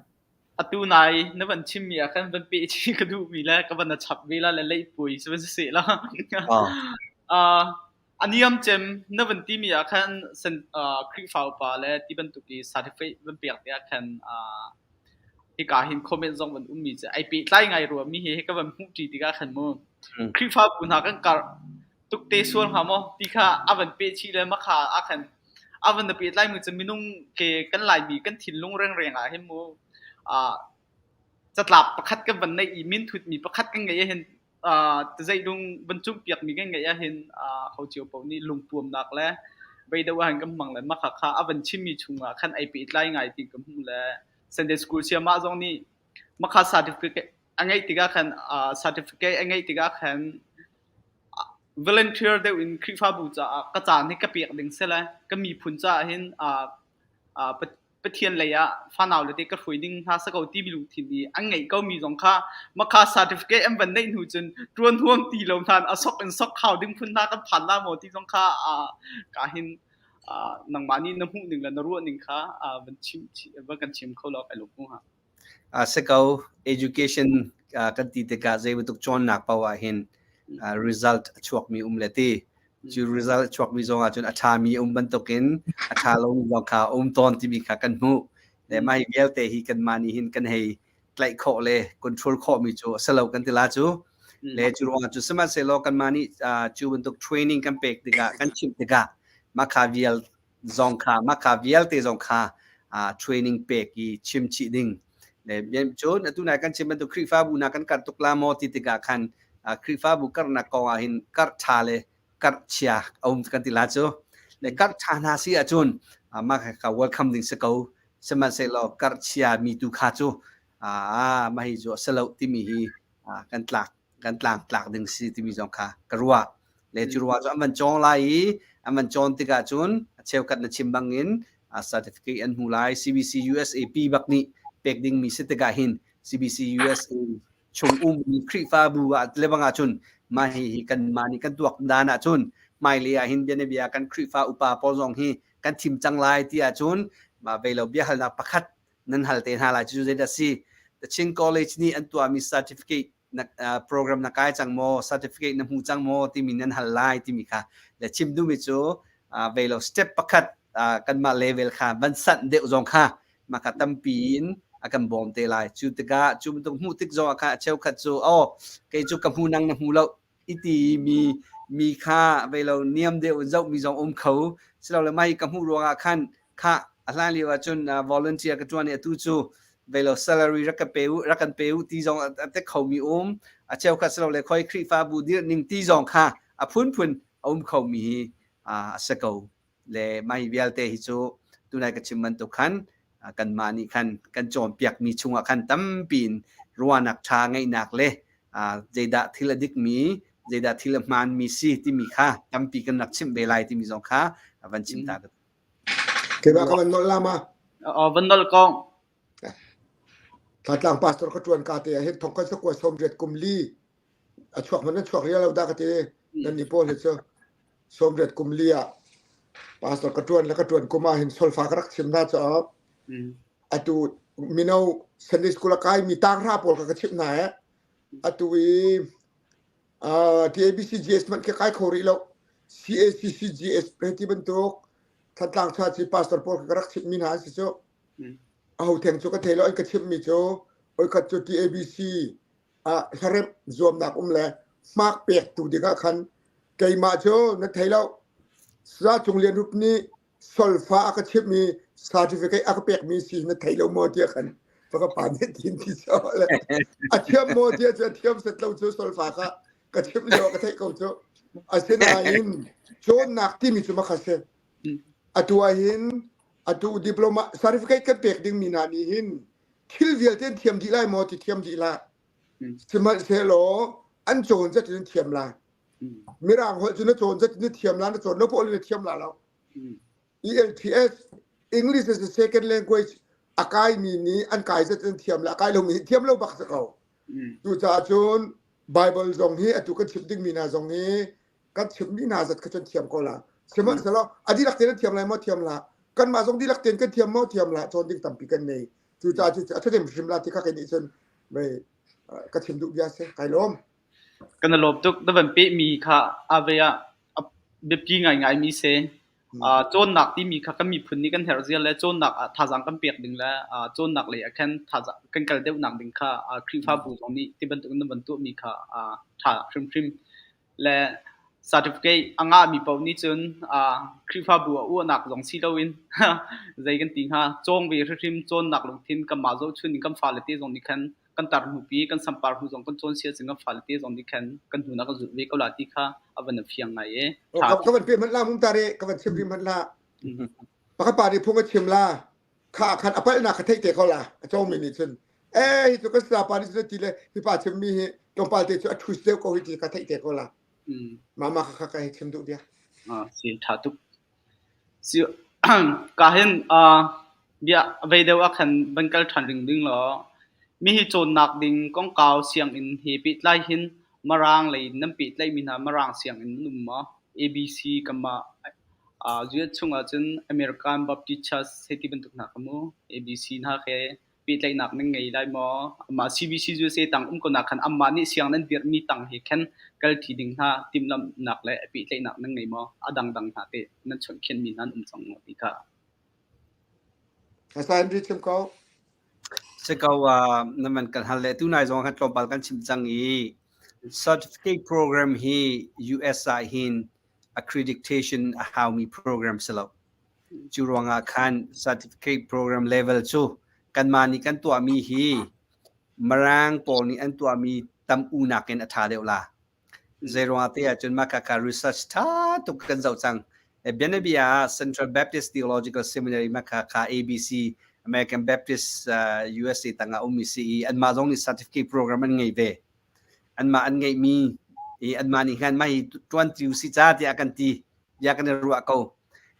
Atu nai na van chimmi ah khan van peh chih ka duhmi le ka van na chap ve la le leihpui si van si la. A niam cem na van timi ah khan san Khrihfa upa le ti bantuk i certificate van pek te ah khan hika hin comment zong van ummi cu ai pehtlai ngai rua mi hi ka van hmuh ṭi tikah khan mu Khrihfabu hna kan karh tuk te sual hnga maw ti kha a van peh chih le makha ah khan a van na pehtlai mi cu minung ke kan Laimi kan thinlung rengreng ah hin mu catlap pakhat kan van neih i minthut mi pakhat kan ngeih ahhin zeidung van cungpiak mi kan ngeih ahhin ho cio paoh nih lungpuamnak le vei deuh ahhin kan hmang le makha kha a van chimmi chungah khan ai pehtlai ngai ti ka hmuh le Sunday school sayamah zong nih makha certificate a ngeih tikah khan certificate a ngeih tikah khan volunteer deuh in Khrihfabu caah ka caan hi ka pek ding si le ka miphun caah hin Pathian lei ah fanau le te ka hruai ding hna sa ko timi lungthin i an ngeih ko mi zong kha makha certificate an van neih hnu cun ṭuan huam ti lo hnan a sok in sok khau ding phun hna kan phan la maw ti zong kha ka hin nangmah nih na hmuh ning le na ruah ning kha van chim van kan chim kho lo kai lung ha. A si ko. Education kan ti tikah zei bantuk cawnnak paoh ah hin result a chuakmi um le ti. Cu result a chuakmi zong ahcun a ṭhami um bantukin a ṭha lomi zong kha a um tawn timi kha kan hmuh. Le mah hi vialte hi kanmah nih hin kan hei tlaih khawh le control khawh mi cu a si lo kan ti la cu. Le cu ruangah cu sihmanhsehlaw kanmah nih cu bantuk training kan pek tikah kan chimh tikah mah kha vial zong kha mah kha vialte zong kha training pek i chim chih ding. Le cun atu nai kan chim bantuk Khrihfabu na kan karh tuk la maw ti tikah khan Khrihfabu karhnak kong ah hin karh ṭha le karh chia a um kan ti la cu. Le karh ṭha hna si ahcun mah kha welcome ding si ko. Sihmanhsehlaw karh chia mi tu kha cu mah hi cu a si lo timi hi kan tlak kan tlang tlak ding si timi zong kha ka ruah. Le cu ruah cu an van cawng lai i an van cawn tikah cun a cheukhat na chim bangin certificate an hmu lai. CBC USAP bak nih pek dingmi si tikah hin CBC USA chung ummi Khrihfabu ah le bang ahcun mah hi hi kanmah nih kan tuak dan ahcun hmailei ah hin bianabia kan Khrihfa upa pawl zong hi kan thim cang lai ti ahcun mah vei lo biahalnak pakhat nan hal te hna lai. Cucu zeidah si? The Chin College nih an tuahmi certificate na program na kai cang maw, certificate na hmu cang maw timi nan hal lai timi kha le chim duhmi cu vei lo step pakhat kanmah level kha van sanh deuh zong kha mah kha tampi in a kan bawm te lai. Cu tikah cu bantuk hmuh tik zong ah khan a cheukhat cu oh kei cu ka hmu nang na hmu lo iti mi mi kha vei lo niam deuh in zoh mi zong um kho silole mai ka hmuh ruangah khan kha a hlan lio ahcun volunteer ka tuan i atu cu vei lo salary rak ka pe u rak kan pe u ti zong a te kho mi um a cheukhat silole khoi Khrihfabu dirh ning ti zong kha a phunphun a um kho mi hi a si ko. Le mah hi vialte hi cu tunai ka chim bantuk khan kanmah nih khan kan cawnpiakmi chungah khan tampi in ruahnak ṭha ngeihnak le zeidah thil a dikmi zeidah thil a hmaanmi si timi kha tampi kan rak chimh ve lai timi zong kha van chim ta ka Keimah ka van nolh la ma? Van nolh ko. Thlatlang pastor ka ṭuan ka te ah hin thong kan sakua 80 kum li a chuak man nan chuak ria lo dah ka ti nan ni pawl hi cu 80 kum li ah pastor ka ṭuan le ka ṭuan kum ah hin solfa ka rak chim hna caah atu mino Sunday school a kai mi tanghra pawl ka ka chimh hna eh atu i TABCGS hmanh khi kai kho rih lo CACCGS he ti bantuk Thantlang Church i pastor pawl ka rak chimh mi hna an si cu aho theng cu ka thei lo an ka chimh mi cu oikhat cu TABC ah hlaremh zuamnak um le hmak pek tu dingah khan keimah cu na thei lo Sa Cung Lian Hup nih solfa a ka chimh i certificate a ka pekmi si na thei lo maw tiah khan ka pa nih tin ti so le a thiam maw tiah cu a thiam set lo cu solfa kha ka chimh lio ka theih ko cu asinain cawnnak timi cu makha si atu ah hin atu diploma certificate kan pek ding mi hna nih hin thil vialte an thiam dih lai maw ti thiam dih la sihmanhsehlaw an cawn zat in thiam lai mirang holh cu na cawn zat in thiam la na cawn lo paoh na thiam la lo ELTS English as a second language a kai mi nih an kai zat in thiam la kai lo mi thiam lo bak sa ko cucaah cun Bible zong hi atu kan chim ding mi hna zong hi kan chimmi hna zat kha cun thiam ko la sihmanhsehlaw a dihlak tein thiam lai maw thiam la kanmah zong dihlak tein kan thiam maw thiam la cawn ding tampi kan nei cucaah cu a ṭhahnem hrim la ti kha kei nih cun mei ka chim duh bia si kai lawm Kan i lawm tuk. Na van pehmi kha a vei ah a biapi ngaingaimi si. Cawnnak timi kha kan miphun nih kan herh zia le cawnnak ah thazaang kan pek ding le cawnnak lei ah khan thazaang kan kal deuhnak ding kha Khrihfabu zong nih ti bantuk in na van tuahmi kha ṭha hrimhrim. Le certificate a ngahmi paoh nih cun Khrihfabu a uahnak zong si loin zei kan ti hnga cawng ve hrimhrim cawnnak lungthin kanmah zohchun in kan fale te zong nih khan kan tar hnupi kan sampar hnu zong kan cawn sia cun kan fale te zong nih khan kan hnu na kan zulh ve ko la ti kha a van fiang ngai e. Ka van pe hmanh la mum ta re ka van chim ri hmanh la. Pakhat pa nih phung a chim la kha khan a palhnak kha theih te ko la a cawngmi nih cun eh hi cu kan sa pa nih cun ti le hi pa chimmi hi tlawmpal te cu a ṭhus deuh ko hi ti kha theih te ko la mama kha kha ka hei chim duh bia ah si ṭha tuk si ka hin bia vei deuh ah khan van kal ṭhan ring ding law mi hi cawnnak ding kongkau sianginn he pehtlai hin Marang lei nan pehtlaih mi hna Marang sianginn nan um maw? ABC kanmah US chung ahcun American Baptist Church hei ti bantuk hna kha mu ABC hna khi pehtlaihnak nan ngei lai maw? Amah CBC USA tang um ko nak khan amah nih siang nan dirhmi tang he khan kalṭi ding hna timhlamhnak le pehtlaihnak nan ngei maw? A dangdang hna teh nan chawnhkhianmi hna an um cang maw ti kha. Asa Henry chim ko. Si ko na man kan hal le tu nai zong kan tlawmpal kan chim cang i certificate program hi US ah hin accreditation a haumi program si lo. Cu ruangah khan certificate program level cu kanmah nih kan tuahmi hi Mirang pawl nih an tuahmi tam u nakin a ṭha deuh la. Zeiruangah te ahcun mah khakha research ṭha tuk kan zoh cang. Bianabia ah Central Baptist Theological Seminary mah khakha ABC American Baptist USA tangah ummi si i anmah zong nih certificate program an ngei ve. Anmah an ngeihmi i anmah nih khan mah hi ṭuan ti usih ca tiah kan ti. Bia kan i ruah ko.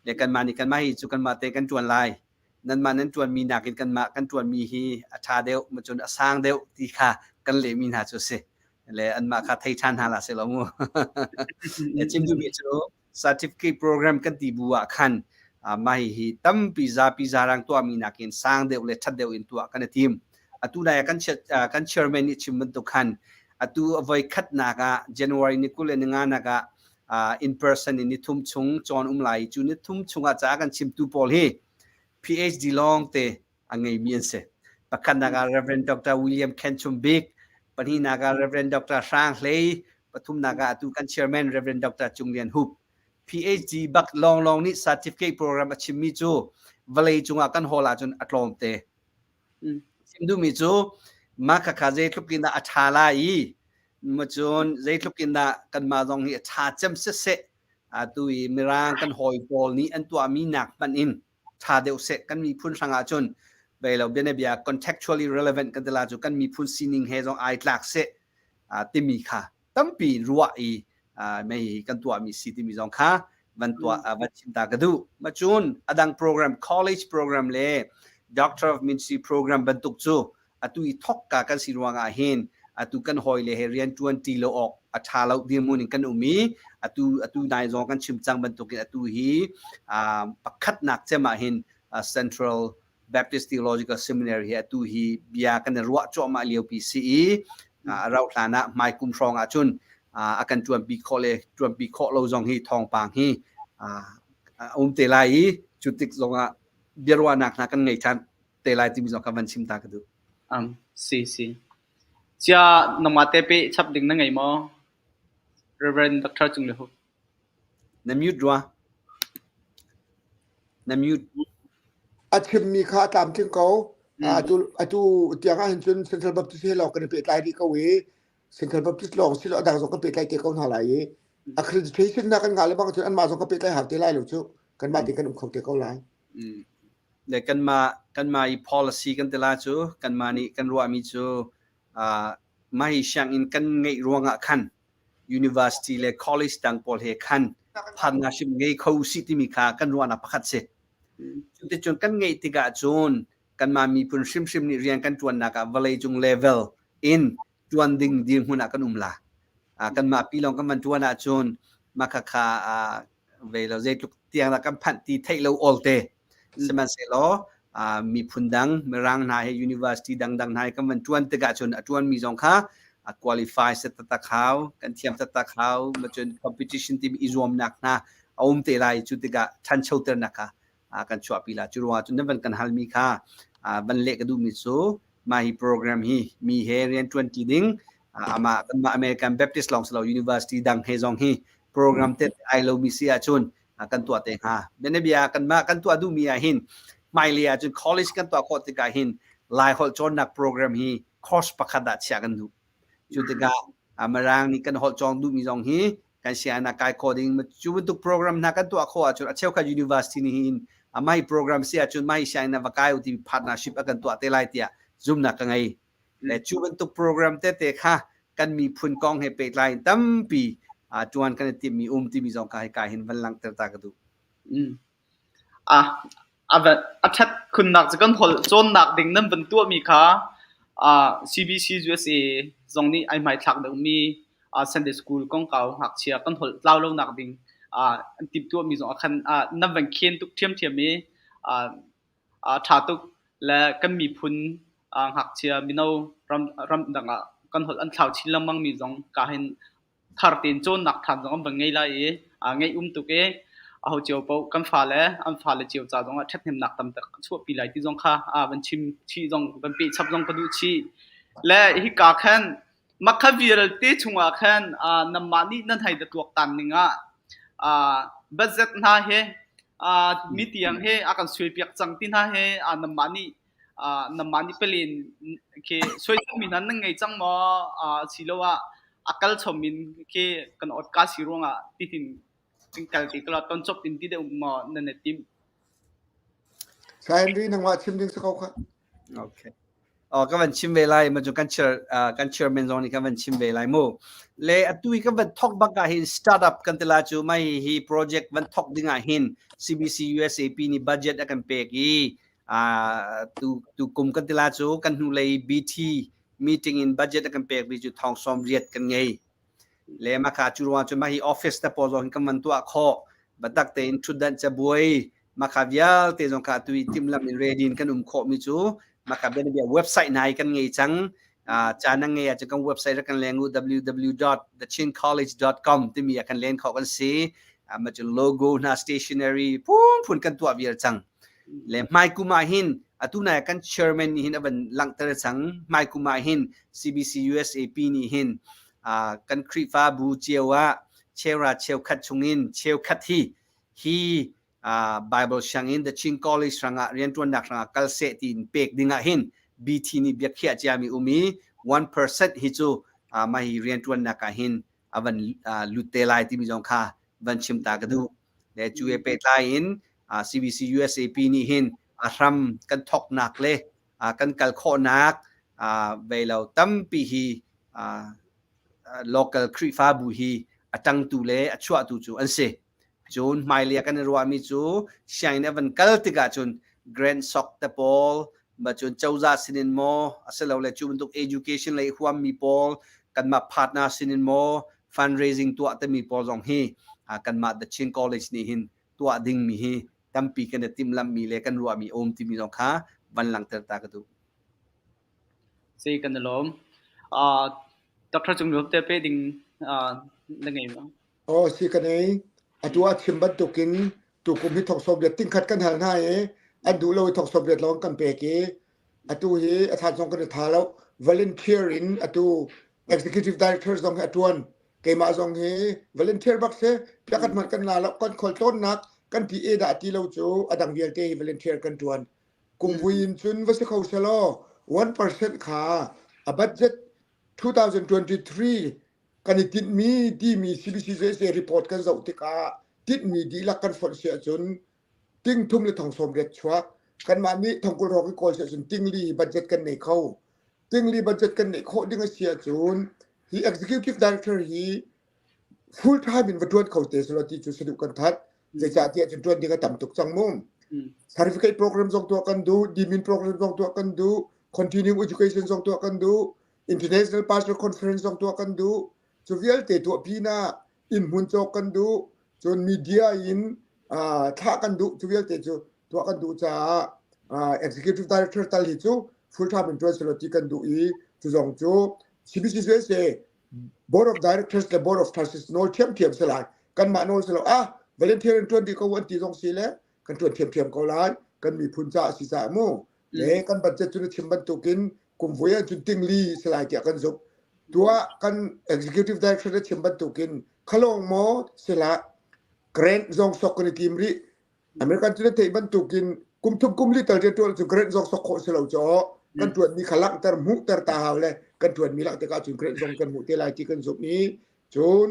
Le kanmah nih kanmah hi cu kanmah te kan ṭuan lai. Nanmah nan ṭuanmi nakin kanmah kan ṭuanmi hi a ṭha deuh, macun a sang deuh ti kha kan lehmi hna cu a si. Le anmah kha thei ṭhan hna hlah seh law mu. Chim duhmi cu certificate program kan ti bu ah khan mah hihi tampi zapi zarang tuahmi nakin sang deuh le ṭhat deuh in tuah kan i tim. Atu nai ah kan kan chairman nih chim bantuk khan atu a voi khatnak ah January ni 25 nak ah in person in ni thum chung cawn um lai cu ni thum chung ah ca kan chimtu pawl hi PhD lawng te a ngeimi an si. Pakhatnak ah Reverend Dr. William Khen Chum Bik, pahnihnak ah Reverend Dr. Hrang Hlei, pathumnak ah atu kan chairman Reverend Dr. Cung Lian Hup. PhD bak lawnglawng nih certificate program a chimmi cu vawlei cungah kan hall ahcun a tlawmte. Chim duhmi cu mah khakha zeitluk in dah a ṭha lai i macun zeitluk in dah kanmah zong hi a ṭha cem siseh atu i Mirang kan hawi pawl nih an tuahmi nak hmanh in ṭha deuh seh kan miphun hrang ahcun bei lo bianabia contextually relevant kan ti la cu kan miphun sining he zong ai tlak seh timi kha tampi ruah i mei kan tuahmi si timi zong kha van tuah van chim ta ka duh. Macun adang program college program le doctor of ministry program bantuk cu atu i thokka kan si ruangah hin atu kan hawi le he rian ṭuan ṭi lo awk a ṭha lo dirhmun in kan um i atu atu nai zong kan chim cang bantukin atu hi pakhatnak cem ah hin Central Baptist Theological Seminary hi atu hi bia kan i ruah cuahmah liopi si i a rauh hlan ah hmai kum hrawng ah cun a kan ṭuanpi khawh le ṭuanpi khawh lo zong hi thawngpang hi a um te lai i cu tik zongah biaruahnak hna kan ngei ṭhan te lai timi zong kha van chim ta ka duh. Si si. Cia nangmah te pe chap ding na ngei maw? Reverend Dr. Cung Le Hu. Na mute rua. Na mute. A chimmi kha a tlamtling ko. Atu atu tiang ah hin cun Central Baptist he lawng kan i pehtlai rih ko i Central Baptist lawng si lo a dang zong kan pehtlai te ko hna lai i accreditation na kan ngah le bang cun anmah zong kan pehtlai hau te lai lo cu kanmah te kan um kho te ko lai. Le kanmah kanmah i policy kan ti la cu kanmah nih kan ruahmi cu mah hi sianginn kan ngeih ruangah khan university le college dang pawl he khan partnership ngei kho usih timi kha kan ruahnak pakhat si. Cuticun kan ngeih tikah cun kanmah miphun hrimhrim nih rian kan ṭuannak ah vawleicung level in ṭuan ding dirhmun ah kan um la. Kanmah pi lawng kan van ṭuan ahcun mah khakha ve lo zeitluk tiang dah kan phanh ti theih lo awl te. Sihmanhsehlaw miphun dang mirang hna he university dangdang hna he kan van ṭuan tikah cun a ṭuanmi zong kha a qualify set taktak hau, kan thiam taktak hau, macun competition timi i zuamnak hna a um te lai cu tikah ṭhanchoternak kha kan chuahpi la. Cu ruangah cun nan van kan halmi kha van leh ka duhmi cu mah hi program hi mi he rian ṭuanṭi ding amah kanmah American Baptist lawng si lo university dang he zong hi program te ai lomi si ahcun kan tuah te hnga. Bianabia kanmah kan tuah duhmi ah hin hmailei ahcun college kan tuah khawh tikah hin Laiholh cawnnak program hi course pakhat ah chiah kan duh. Cu tikah Mirang nih kan holh cawng duhmi zong hi kan sianginn ah kai khawh ding cu bantuk program hna kan tuah khawh ahcun a cheukhat university nih hin mah hi program si ahcun mah hi sianginn ah va kai u timi partnership a kan tuah te lai tiah zumnak ka ngei. Le cu bantuk program tete kha kan miphun kong he pehtlai in tampi ṭuan kan i timhmi um timi zong kha hika hin van langhter ta ka duh. A ṭhat khunnak cu kan holh cawnnak ding nan van tuahmi kha CBC USA zong nih ai hmaithlak deuhmi Sunday School kongkau ngakchia kan holh tlau lonak ding an timhtuahmi zong ah khan nan van khen tuk ṭhiamṭhiam i a ṭha tuk le kan miphun ngakchia mino ramdang ah kan holh an thlau chin lengmangmi zong ka hin thar tein cawnnak ṭhan zong an van ngei lai i ngeih um tuk i. Aho cio paoh kan fale an fale cio ca zongah ṭhathnemnak tam tak a chuahpi lai ti zong kha van chim chih zong van peh chap zong ka duh chih. Le hika khan makha vialte chungah khan nanmah nih nan hei da tuaktan ning ah budget hna he mi tiang he a kan suaipiak cang ti hna he nanmah nih nanmah nih pelen khi suai cangmi hna nan ngei cang maw asiloah a kal chom in khi kan ot ka si ruangah titin kan kal ti kala ton chop in ti deuh maw nan i tim? Sai Henry nangmah chim ding si ko kha. Okay. Oh, ka van chim ve lai ma cu kan chair kan chairman zong nih kan van chim ve lai mu. Le atu i kan van thok bak ah hin startup kan tila cu mai hi project van thok ding ah hin CBC USAP nih budget a kan pek i tu tu kum kan tila cu kan hnulei BT meeting in budget a kan pek mi cu thong som riat kan ngei. Le maka cu ruang cu mah hi office te pawl zong hin kan van tuah khawh. Batak tein thutdan cabuai maka vialte zong kha tu i timhlamh in ready in kan um khawh mi cu maka bianabia website hna hi kan ngei cang. Caan nan ngei ahcun kan website rak kan leng u www.thechincollege.com timi ah kan len khawh kan si. Mah cu logo hna stationery phunphun kan tuah vial cang. Le hmai kum ah hin atu nai kan chairman nih hin a van langhter cang. Hmai kum ah hin CBC USAP nih hin kan Khrihfabu cio ah cheura cheukhat chungin cheukhat hi hi Bible sianginn The Chin College hrangah rianṭuannak hrangah kal seh tiin pek dingah hin BT nih biakhiah ciami um i 1% hi cu mah hi rianṭuannak ah hin a van lut te lai timi zong kha van chim ta ka duh. Le cu he pehtlai in CBC USAP nih hin a hram kan thawknak le kan kal khawhnak vei lo tampi hi local Khrihfabu hi a ṭangtu le a chuahtu cu an si. Cun hmailei ah kan i ruahmi cu sianginn a van kal tikah cun grant sok te pawl, cun cozah sinin maw asilole cu bantuk education lei huammi pawl kanmah partner sinin maw fundraising tuah timi pawl zong hi kanmah The Chin College nih hin tuah dingmi hi tampi kan i timhlamhmi le kan ruahmi a um timi zong kha van langhter ta ka duh. Si kan i lawm. Dr. Cung Lup te pe ding na ngei ma? Aw si ka nei. Atu ah chim bantukin tukum hi thong sawm riat tingkhat kan hal hna i an duh lo i thong sawm riat lawng kan pek i atu hi a than zong kan i tha lo. Volunteer in atu executive director zong hi a tuan. Keimah zong hi volunteer bak si. Piakhat hmanh kan la lo. Kan khualtlawnnak kan PA dah ti lo cu a dang vialte hi volunteer kan tuan. Kum vui in cun va si kho selaw 1% kha a budget 2023 kan i tinhmi timi CBCUSA report kan zoh tikah tinhmi dihlak kan fonh si ahcun ting thum le thong sawm riat chuak kanmah nih thongkul hrawng i kawl si ahcun tingli budget kan nei kho tingli budget kan neih khawh ding a si ahcun hi executive director hi full time in va tuan kho te selaw ti cu saduh kan that zeicahtiah cun tuan ding a tam tuk cang mu certificate program zong tuah kan duh dimin program zong tuah kan duh continuing education zong tuah kan duh International Pastor Conference zong tuah kan duh. Cu vialte tuah pinah inn hmun cawk kan duh. Cun media in thlah kan duh. Cu vialte cu tuah kan duh caah executive director tal hi cu full time in tuan selaw ti kan duh i cu zong cu CBCUSA Board of Directors le Board of Trustees nawl thiamthiam si lai. Kanmah nawl si lo ah volunteer in tuan dih ko an ti zong si le kan tuan thiamthiam ko lai. Kan miphun caah si caah mu. Le kan budget cu na chim bantukin kum vui ahcun tingli si lai tiah kan zumh. Tuah kan executive director na chim bantukin khalong maw sila grant zong sok kan i tim rih. American cu na theih bantukin kum thum kum li tal rian cu grant zong sok khawh si lo caw kan tuanmi kha langhter hmuhter ta hau le kan tuanmi lak tikah cun grant zong kan hmuh te lai ti kan zumh i cun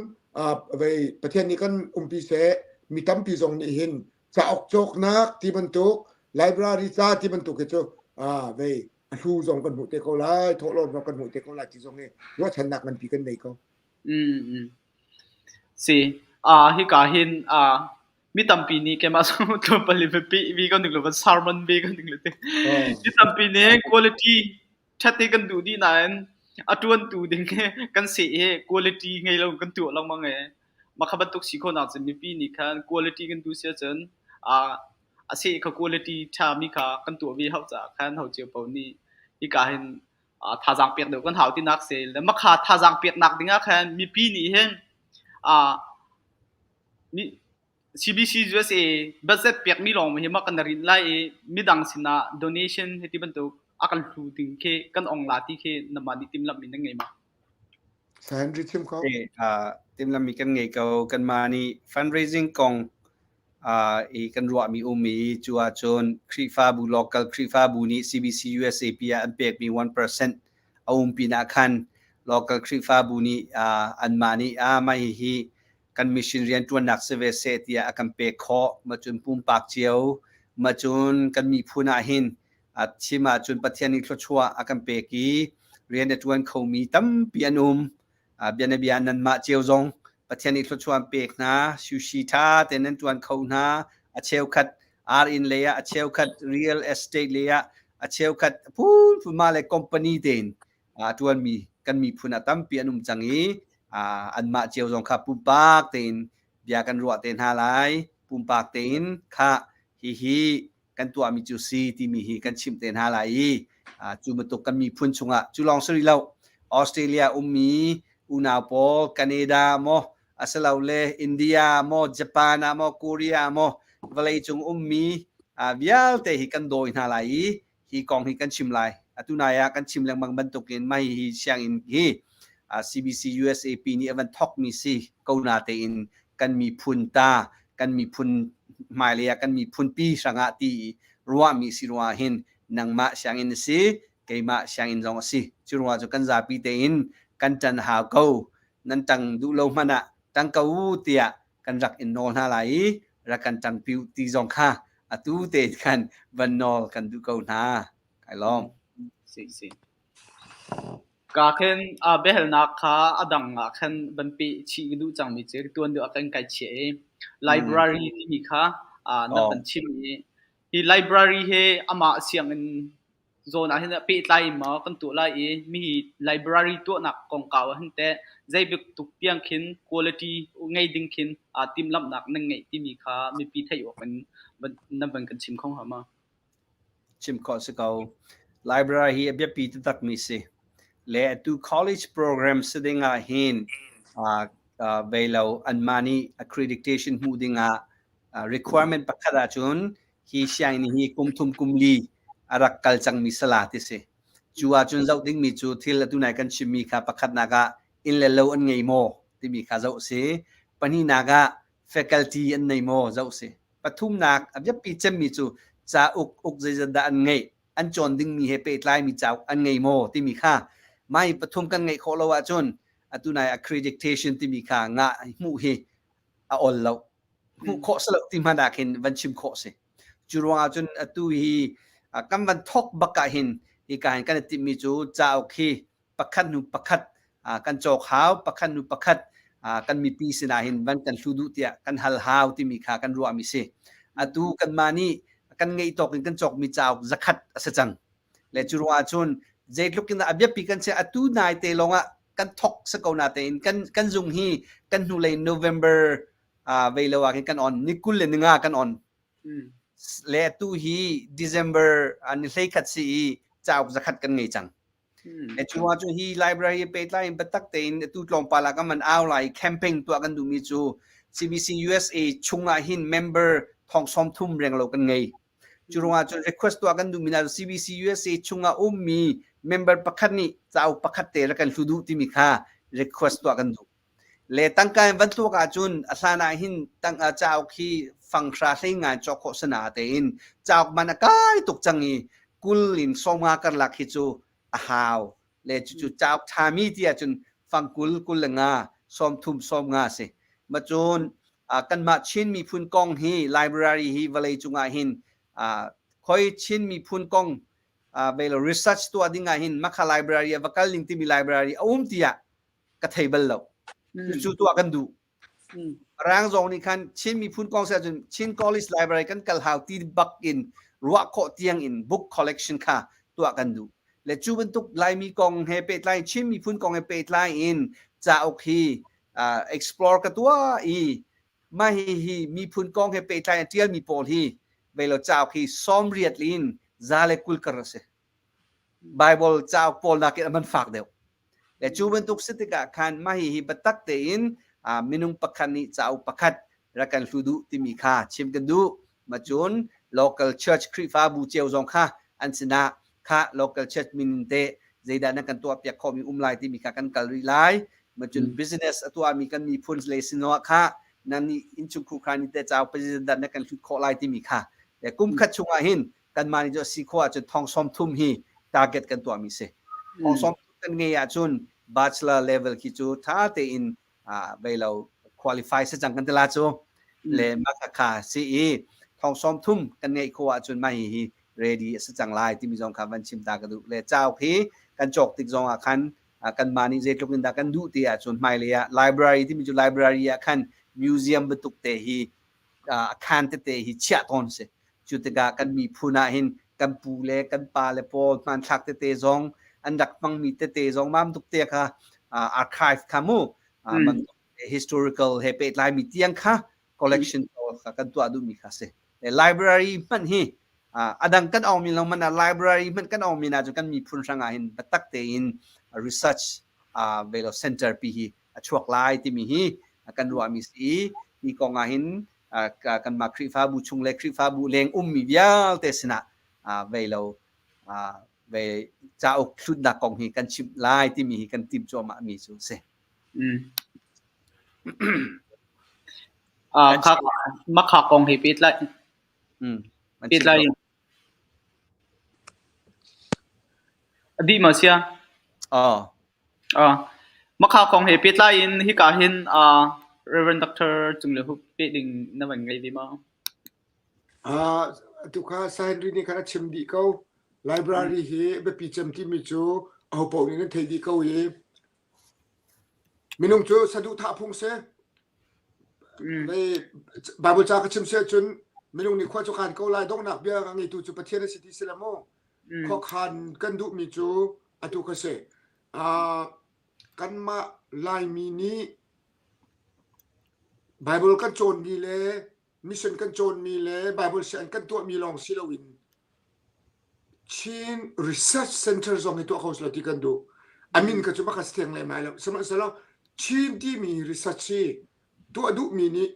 vei Pathian nih kan umpi seh mi tampi zong nih hin cauk cawknak ti bantuk library ca ti bantuk hi cu vei a hlu zong kan hmuh te ko lai thawhlawm zong kan hmuh te ko lai ti zong hi ruahchannak nganpi kan nei ko. Mm. Si hika hin mi tampi nih keimah zong tlawmpal in pi vi kan ding lo van sermon ve kan ding lo te mi tampi nih quality ṭhat hi kan duh dih nain a ṭuantu ding kan seh hi quality ngei lo kan tuah lengmang i mah kha bantuk si khawhnak cun mipi nih khan quality kan duh si ahcun a seh kha quality ṭhami kha kan tuah ve hau caah khan ho cio paoh nih hika hin thazaang pek deuh kan hau tinak si le mah kha thazaang peknak dingah khan mipi nih hin mi. CBC USA budget pekmi lawng hi ma kan rinh lai i midang sinah donation hiti bantuk a kan hlu ding khi kan ong la ti khi namah nih timhlamh mi nan ngei ma? Sir Henry chim ko. Timhlamh mi kan ngei ko. Kanmah nih fundraising kong i kan ruahmi um i cu ahcun Khrihfabu local Khrihfabu nih CBC USAP ah an pekmi 1% a um pinah khan local Khrihfabu nih anmah nih mah hihi kan mission rianṭuannak si ve seh tiah a kan pek khawh. Macun pumpak cio, macun kan miphun ah hin a chim ahcun Pathian nih thluachuah a kan pek i rian a ṭuan khomi tampi an um. Bianabia nanmah cio zong Pathian nih thluachuah an pek hna. Sushi ṭha tein nan ṭuan kho hna. A cheukhat ar-inn lei ah, a cheukhat real estate lei ah, a cheukhat phunphun mah le company tein a ṭuanmi kan miphun ah tampi an um cang i anmah cio zong kha pumpak tein bia kan ruah te hna lai. Pumpak tein kha hihi kan tuahmi cu si timi hi kan chimh te hna lai i cu bantuk kan miphun chungah cu lawng si rih lo Australia ummi unau pawl Canada maw asilole India maw Japan ah maw Korea maw vawleicung ummi vialte hi kan dawi hna lai i hi kong hi kan chim lai. Atu nai ah kan chim lengmang bantukin mah hi sianginn hi CBC USAP nih a van thawkmi si ko na tein kan miphun ta kan miphun hmailei ah kan miphun pi hrangah ti ruahmi si ruangah hin nangmah sianginn a si keimah sianginn zong a si cu ruangah cu kan zapi tein kan ṭan hau ko nan ṭang duh lo hmanh ah ṭang ko u tiah kan rak in nawl hna lai i rak kan ṭangpi u ti zong kha atu te khan van nawl kan duh ko hna. Kai lawm. Si si. Ka khin biahalnak kha a dang ah khan van pe chih ka duh cangmi cu tuan deuh ah kan kai chiah i library timi kha na van chim i hi library hi amah sianginn zawn ah hin pehtlai maw kan tuah lai i mi library tuahnak kongkau ah hin teh zei bantuk tiang khin quality ngei ding khin timhlamhnak nan ngeih timi kha mipi theih awk in nan van kan chim kho hnga ma? Chim khawh si ko. Library hi a biapi taktakmi si. Le atu college program si ding ah hin vei lo anmah nih accreditation hmuh ding ah requirement pakhat ahcun hi sianginn hi kum thum kum li a rak kal cangmi sala ti si. Cu ahcun zoh dingmi cu thil atu nai kan chimmi kha pakhatnak ah inn le lo an ngei maw timi kha zoh si. Pahnihnak ah faculty an nei maw zoh si. Pathumnak a biapi cemmi cu cauk uk zeizat dah an ngeih an cawn dingmi he pehtlaimi cauk an ngei maw timi kha mai pathum kan ngeih khawh lo ahcun atu nai accreditation timi kha ngah hmuh hi a ol lo. Hmuh khawh si lo ti hmanh ah khin van chim khawh si. Cu ruangah cun atu hi kan van thawk bak ah hin hika hin kan i timhmi cu cauk hi pakhat hnu pakhat kan cawk hau, pakhat hnu pakhat kan mipi sinah hin van kan hlu duh tiah kan hal hau timi kha kan ruahmi si. Atu kanmah nih kan ngeih tawk in kan cawkmi cauk zakhat a si cang. Le cu ruangah cun zeitluk in dah a biapi kan si atu nai te lawngah kan thawk si ko na tein kan kan zung hi kan hnulei November vei lo ah khin kan on ni 25 kan on le tu hi December ni 11 si i cauk zakhat kan ngei cang. Le cu ah cu hi library pehtlai in biatak tein atu tlawmpal ah kan man au lai campaign tuah kan duhmi cu CBC USA chungah hin member thong 30 renglo kan ngei. Cu ruangah cun request tuah kan duhmi hna cu CBC USA chungah ummi member pakhat nih cauk pakhat te rak kan hlu duh timi kha request tuah kan duh. Le tangka in van tuak ahcun a hlan ah hin tang cauk hi fanghra hlei ngai cawk khawh sana tein cauk man a kai tuk cang i 20 in 50 karlak hi cu a hau. Le cucu cauk ṭhami ti ahcun fang 20, 25, 30, 50 si. Ma cun kanmah Chin miphun kong hi library hi vawlei cungah hin khoi Chin miphun kong velo research tuah ding ah hin makha library ah va kal ning timi library a um tiah ka thei bal lo. Cucu tuah kan duh. Rang zong nih khan Chin miphun kong si ahcun Chin College Library kan kal hau ti bak in ruah khawh tiang in book collection kha tuah kan duh. Le cu bantuk Laimi kong he pehtlai Chin miphun kong he pehtlai in cauk hi explore ka tuah i mah hi hi miphun kong he pehtlai a ṭialmi pawl hi beilo cauk hi 80 in 120 kar a si. Bible cauk pawl nakin a man fak deuh. Le cu bantuk si tikah khan mah hi hi biatak tein minung pakhat nih cauk pakhat rak kan hlu duh timi kha chim kan duh. Macun local church Khrihfabu cio zong kha an sinah kha local church min in teh zeidah nan kan tuah piak khawhmi um lai timi kha kan kal rih lai. Macun business a tuahmi kan miphun le sinawah kha nan nih innchungkhur kha ni te cau president dan na kan hlut khawh lai timi kha kum khat chungah hin kanmah nih cu a si khawh ahcun thong 30 hi target kan tuahmi si. Thong 30 kan ngei ahcun bachelor level khi cu tha tein vei lo qualify si cang kan ti la cu le mah kha si i thong 30 kan ngeih khawh ahcun mah hi hi ready a si cang lai timi zong kha van chim ta ka duh le cauk hi kan cawk tik zong ah khan kanmah nih zeitluk in dah kan duh ti ahcun hmailei ah library timi cu library ah khan museum bantuk te hi a khaan tete hi chiah tawn si. Cu tikah kan miphun ah hin kan pu le kan pa le pawl hmanthlak tete zong an rak hmangmi tete zong mam tuk te kha archive kha mu historical he pehtlaimi tiang kha collection kha kan tuah duhmi kha si. Library hmanh hi adang kan ong min lo man ah library hmanh kan ong min ah cun kan miphun hrang ah hin biatak tein research velo center pi hi a chuak lai timi hi kan ruahmi si hi kong ah hin kanmah Khrihfabu chung le Khrihfabu leng ummi vialte sinah vei lo vei cauk hlutnak kong hi kan chimh lai timi hi kan tim cuahmah mi cu si. Makha kong hi pehtlai pehtlai A dih maw sia? Aw. Makha kong he pehtlai in hika hin Rev. Dr. Cung Le Hup peh ding na van ngei ve maw? Atu kha Sir Henry nih khan a chim dih ko. Library hi biapi cem timi cu ahopaoh nih nan theih dih ko i Minung cu saduhthah phung si. Bible ca ka chim si ahcun minung nih khua cu khan ko lai donghnak bia a ngeitu cu Pathian a si ti si le mu. Khuakhan kan duhmi cu atu ka si. Kanmah Laimi nih Bible kan cawnmi le mission kan cawnmi le Bible sianginn kan tuahmi lawng si loin Chin Research Center zong hi tuah kho selaw ti kan duh. A min ka cu bak a si theng lem lai lo. Sihmanhsehlaw Chin timi research hi tuah duhmi nih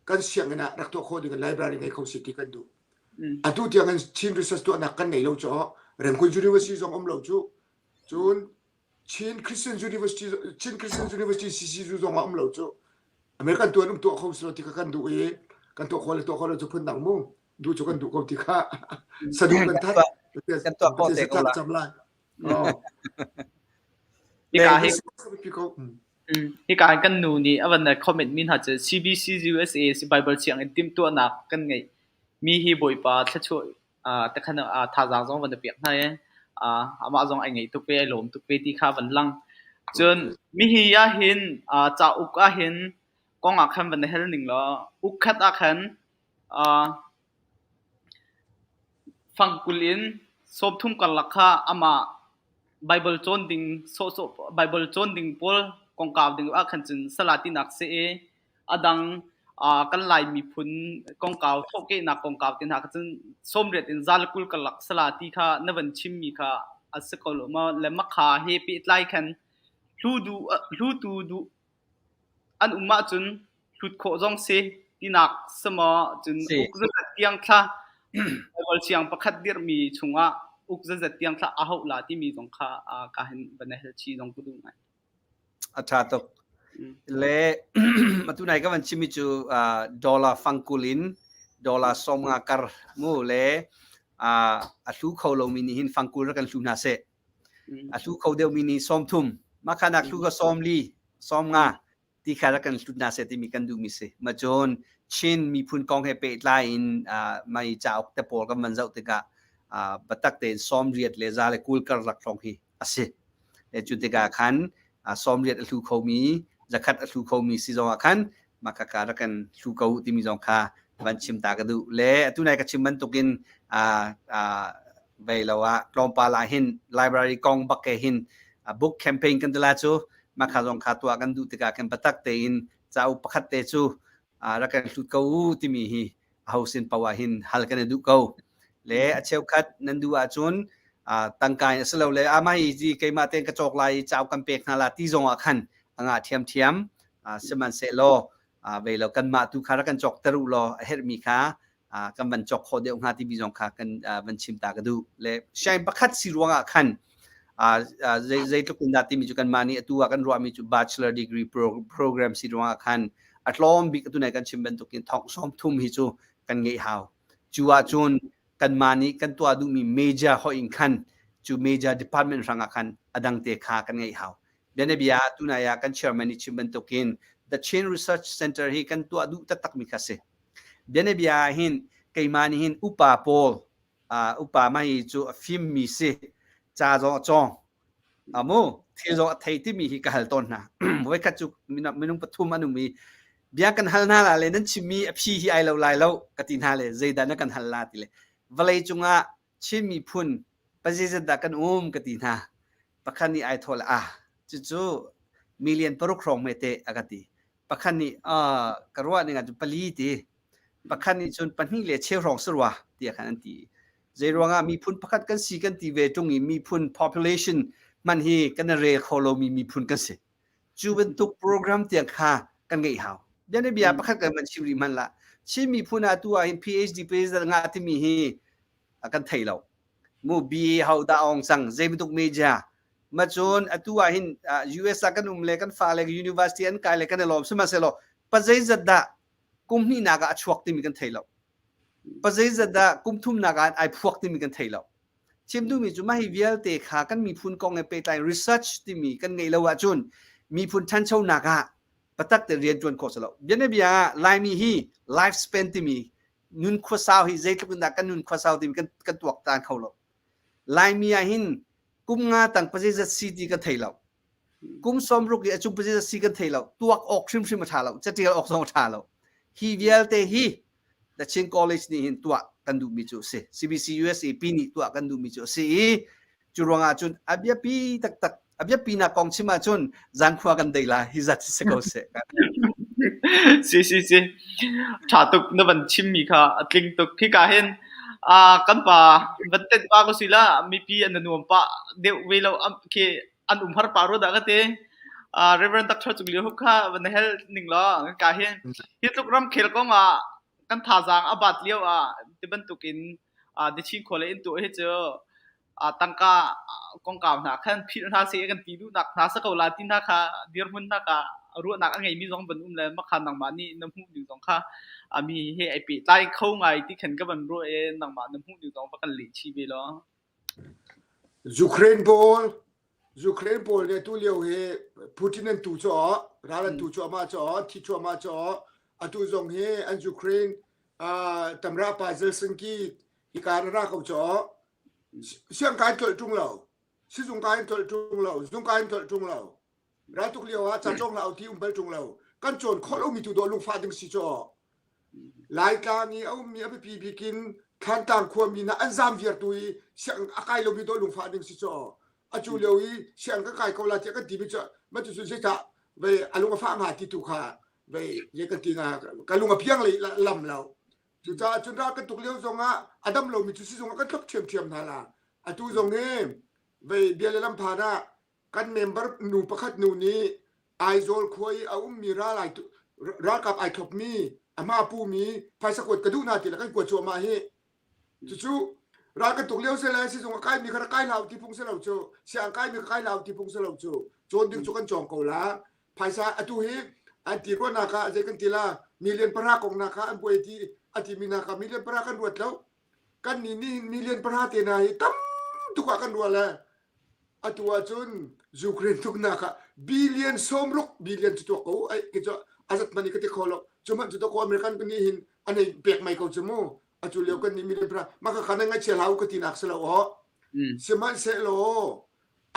kan sianginn ah rak tuah khawh ding in library ngei kho si ti kan duh. Atu tiang in Chin research tuahnak kan nei lo cu Rangoon University zong um lo cu. Cun Chin Christian University Chin Christian University CCU zong ah um lo cu. American tuan um tuah kho selaw ti kha kan duh i kan tuah khawh le tuah khawh lo cu phun dang mu. Duh cu kan duh ko ti kha saduh kan that. Kan tuah khawh te ko la. Lai. Hika hi hika hi kan nu nih a van comment mi hna cu CBC USA si Bible sianginn timhtuahnak kan ngeih mi hi Bawipa thluachuah takhan thazaang zong van piak hna i amah zong ai ngeih tuk ve ai lawm tuk ve ti kha van lang. Cun mihi ah hin cauk ah hin kong ah khan van hel ning law uk khat ah khan Fangkul in 30 karlak kha amah Baibal cawn ding sawhsawh Baibal cawn ding pawl kongkau ding ah khan cun sala tinak si i a dang kan Lai miphun kongkau thawhkehnak kongkau te hna kha cun 80 in 120 karlak sala ti kha na van chimmi kha a si ko lo maw? Le makha he pehtlai khan hlu duh hlutu duh An um ahcun hlut khawh zong si tinak si maw cun uk zazat tiang thla Baibal siang pakhat dirhmi chungah uk zazat tiang thla a hauh la timi zong kha ka hin van hel chi zong ka duh ngai. A ṭha tuk. Le atu nai ka van chimmi cu dollar fangkul in dollar 50 kar mu le a hlu kho lomi nih hin fangkul rak kan hlu hna seh. A hlu kho deuhmi nih 30, mah kha nak hlu ka 40, 50 ti kha rak kan hlut hna seh timi kan duhmi si. Ma cun Chin miphun kong he pehtlai in mai cauk te pawl kan van zoh tikah biatak tein 80 le 120 karlak hrawng hi a si. Le cu tikah khan 80 a hlu khomi, 100 a hlu khomi si zong ah khan mah khakha rak kan hlu ko timi zong kha van chim ta ka duh. Le atu nai ka chim bantukin vei lo ah tlawmpal ah hin library kong bak ke hin book campaign kan tila cu mah kha zong kha tuah kan duh tikah khan biatak tein cauk pakhat te cu rak kan hlut ko u timi hi aho sin poah hin hal kan i duh ko. Le a cheukhat nan duh ahcun tangka in a si lo le amah hi keimah tein ka cawk lai i cauk kan pek hna la ti zong ah khan a ngah ṭhiamṭhiam. Sihmanhsehlaw. Vei lo kanmah tu kha rak kan cawk ter u law a herhmi kha kan van cawk khawh deuh hnga timi zong kha kan van chim ta ka duh. Le sianginn pakhat si ruangah khan zeitluk in dah timi cu kanmah nih atu ah kan ruahmi cu bachelor degree program si ruangah khan a tlawm bik atu nai kan chim bantukin thong 30 hi cu kan ngeih hau. Cu ahcun kanmah nih kan tuah duhmi major hoih in khan cu major department hrangah khan a dang te kha kan ngeih hau. Bianabia ah tunai ah kan chairman nih chim bantukin The Chin Research Center hi kan tuah duh taktakmi kha si. Bianabia ah hin keimah nih hin upa pawl uh, upa mah hi cu a fimmi si ca zong a cawng amu thil zong a thei timi hi ka hal tawn hna voikhat cu minung pathum an um i bia kan hal hna la le nan chimmi a phi hi ai lo lai lo ka ti hna le zeidah na kan hal la ti le vawlei cungah Chin miphun pazeizat dah kan um ka ti hna pakhat nih ai thawh le ah cucu million paruk hrawng hme te a ka ti pakhat nih ka ruah ning ah cun pali ti pakhat nih cun pahnih le cheu hrawng si rua tiah khan an ti zei ruangah miphun pakhat kan si kan ti ve ṭung i miphun population hman hi kan i rel kho lomi miphun kan si cu bantuk program tiang kha kan ngeih hau bianabia pakhat kan van chim rih hmanh lah Chin miphun ah tu ah hin PhD PhD ngah timi hi kan thei lo mu BA ho dah ong cang zei bantuk media ma cun atu ah hin US ah kan um le kan fa le university an kai le kan i lawm sihmanhsehlaw pa zeizat dah kum hnihnak ah a chuak timi kan thei lo pa zeizat dah kum thumnak ah ai phuak timi kan thei lo chim duhmi cu mah hi vialte kha kan miphun kong he pehtlai research timi kan ngeih lo ahcun miphun ṭhanchonak ah patak te rian ṭuan khawh si lo bianabia ah Laimi hi life span timi nun khuasau hi zeitluk in dah kan nun khuasau timi kan kan tuaktan kho lo Laimi ah hin kum nga tang pazeizat si ti kan thei lo kum sawmruk i a cung pazeizat si kan thei lo tuak awk hrimhrim a ṭha lo catial awk zong a ṭha lo hi vialte hi The Chin College nih hin tuah kan duhmi cu a si CBC USA pi nih tuah kan duhmi cu a si i cu ruangah cun a biapi taktak a biapinak kong chim ahcun zankhua kan dei la hi zat si ko seh. Si si si ṭha tuk na van chimmi kha a tling tuk hika hin kan pa van tenh pa ko si la mipi an nuam pah deuh ve lo khi an um har pah ro dah ka ti Reverend Dr. Cung Liu Hup kha van hel ning law ka hin hi tluk ramkhel kong ah kan thazaang a bat lio ah ti bantukin The Chin khua le in tuah hi cu tangka kongkau hna khan philh hna seh kan ti duhnak hna sa ko la ti hna kha dirhmun hna ka ruahnak a ngeimi zong van um le makha nangmah nih na hmuh ning zong kha mi he ai pehtlai kho ngai ti khan ka van ruah e nangmah na hmuh ning zong va kan leh chih ve law. Ukraine pawl Ukraine pawl nih tu lio hi Putin an tu cu ral an tu cuahmah cu thi cuahmah cu atu zong hi an Ukraine tamra pa Zelensky hika na ra ko cu siang kai tlolh ṭung lo sizung kai in tlolh ṭung lo zung kai in tlolh ṭung lo raltuk lio ah ca cawng hlah ti um bal ṭung lo kan cawn khawh lomi tu dawh lungfah ding si cu Laitlang i a ummi a biapi bik in Thlantlang khuami hna an zaam viartu i siang a kai lomi dawh lungfah ding si cu a cu lio i siang ka kai ko la tiah kan timi cu ma cu zeicah vei a lung a fah hnga ti tu kha vei zei kan ti hnga ka lung a piang le lam lo Cucaah cun ral kan tuk lio zongah a dam lomi cu sizung ah kan thlop ṭhiamṭhiam hna la. Atu zong hi vei bia le lam phan ah kan member nu pakhat nu nih Aizawl khua i a ummi ral ai ralkap ai thlopmi a hma pumi phaisa kuat ka duh hna ti le kan kuat cuahmah hi. Cucu ral kan tuk lio se le sizung a kaimi kha rak kai hlah u ti phung si lo cu siang kaimi ka kai hlah u ti phung si lo cu cawn ding cu kan cawng ko la phaisa atu hi an ti ruahnak ah zei kan ti la million pahra kong nak ah an buai ti a timi nak ah million pahra kan ruat lo kan nih nih million pahra te hna hi tam tuk ah kan ruah le atu ahcun Ukraine tuknak ah billion 60 billion cu tuak ko ai ke cu azat mani ka ti kho lo cu man cu to ko American nih hin an ei pek mai ko cu mu atu lio kan nih million pahra maka khan ngai chia hlau ka ti nak si lo o sihmanhsehlaw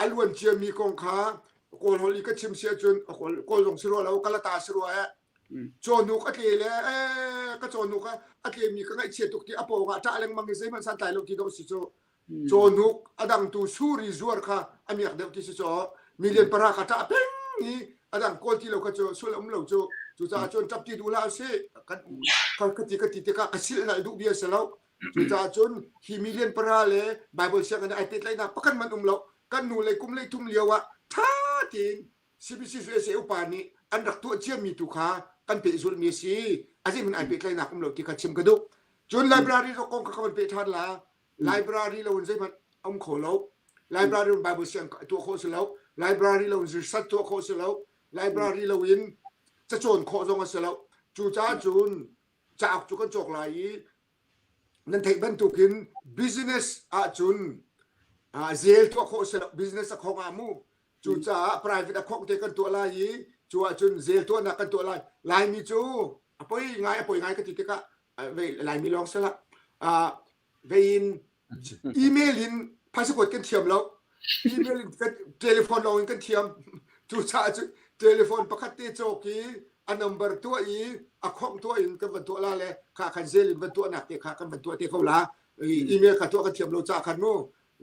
a luan ciami kong kha kawl holh i ka chim si ahcun kawl zong si rua lo kalata si rua eh cawhnuk a tle le eh ka cawhnuk a tlemi ka ngaihchia tuk ti a pawng ah ṭah lengmang i zeihmanh santlai lo ti dawh si cu cawhnuk a dangtu suri zuar kha a miak deuh ti si cu million pahra ka ṭah peng i a dang kawl ti lo kha cu sul um lo cu cucaah cun ṭap ti duh hlah usih kan ka ti ka ti tikah ka silh na duh bia si lo Cucaah cun hi million pahra le Bible sianginn ai pehtlaihnak pakhat hmanh um lo. Kan nu le kum lei thum lio ah ṭha tein CBC USA upa nih an rak tuah ciami tu kha kan pehzulh mi a si. A zeihmanh ai pehtlaihnak um lo ti kha chim ka duh. Cun library zong kong kha ka van peh ṭhan la. Library lo in zeihmanh um kho lo. Library in Bible siang tuah khawh si lo. Library lo in research tuah khawh si lo. Library lo in cacawn khawh zong a si lo. Cucaah cun cauk cu kan cawk lai i nan theih bantukin business ahcun zel tuah khawh si lo. Business a khong ah mu. Cucaah private a khong te kan tuah lai i cu ahcun zel tuahnak kan tuah lai. Laimi cu a poi ngai a poi ngai ka ti tikah Laimi lawng si hlah. Vei in email in phaisa kuat kan thiam lo. Email in telephone lawng in kan thiam. Cucaah cu telephone pakhat te cawk i a number tuah i a khongh tuah in kan van tuah la le kha khan zel in van tuahnak te kha kan van tuah te ko la. Email kha tuah kan thiam lo caah khan mu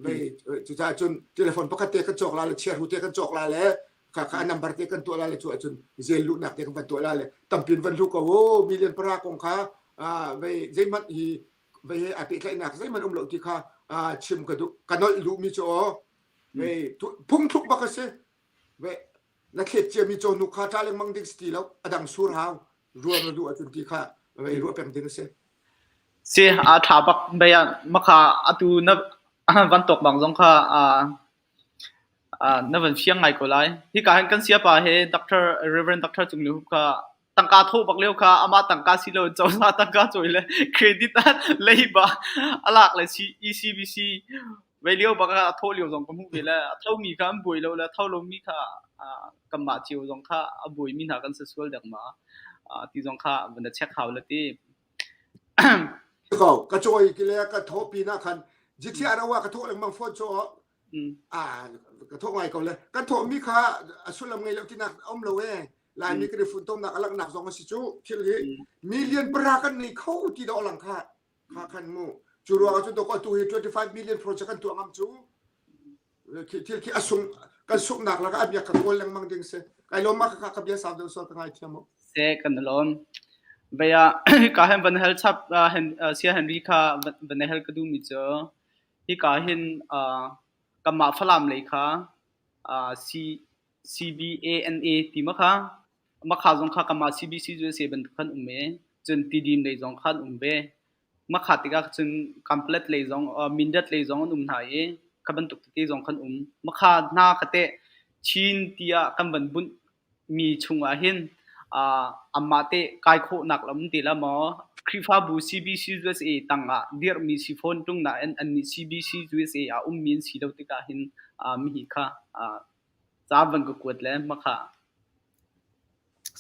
vei cucaah cun telephone pakhat te kan cawk la le chiahru te kan cawk la le kha kha number te kan tuah la le cu ahcun zel luhnak te kan van tuah la le tampin van hlu ko o million para kong kha vei zeihmanh hi vei he ai pehtlaihnak zeihmanh um lo ti kha chim ka duh ka nolh duhmi cu aw vei phungthluk bak a si vei na thlet ciami cawhnuk kha ṭa lengmang ding si ti lo a dang sur hau ruah na duh ahcun ti kha vei ruah peng ding a si Si a ṭha bak bei ah makha atu na van tawk bang zong kha na van fiang ngai ko lai. Hika hin kan siapa he Doctor Reverend Doctor Cung Lian Hup kha tangka thawh bak lio kha amah tangka si lo cozah tangka cawi le credit ah leiba a lak le ECBC vei lio bak ah a thawh lio zong ka hmuh ve le a thomi kha an buai lo le a tho lomi kha kanmah cio zong kha a buaimi hna kan si sual dek ma ti zong kha van check hau le ti. Ko ka cawi ki le ka thawh pin ah khan GTR ah ka thawh lengmang phone cu ka thawh ngai ko le kan thawhmi kha a sullam ngei lo tinak a um lo e Laimi kan i funtomnak a langhnak zong a si cu thil hi million para kan nei kho ti dawh lang kha kha khan mu cu ruang ah cun dawk atu hi 25 million project kan tuah ngam cu thil khi a sung kan sunghnak lakah a biak ka kawl lengmang ding si kai lawm ma ka ka bia sau deuh sual ka ngai thiam se kan lawm vaya ka hen van hel chap hen sia Henry kha van hel ka du mi cu hi ka hin kanmah Falam lei kha C CBANA ti ma kha makha zong kha kanmah CBC USA bantuk khan um e cun Tidim lei zong khan um ve makha tikah cun Kamplet lei zong Mindat lei zong an um hna i kha bantuk tete zong khan um makha hna kha teh Chin tiah kan van bunh mi chungah hin amah te kai khawhnak lam ti la maw Khrihfabu CBC USA tangah dirhmi si fawn ṭung nain annih CBC USA ah ummi an si lo tikah hin mihi kha ca van ka kuat le makha.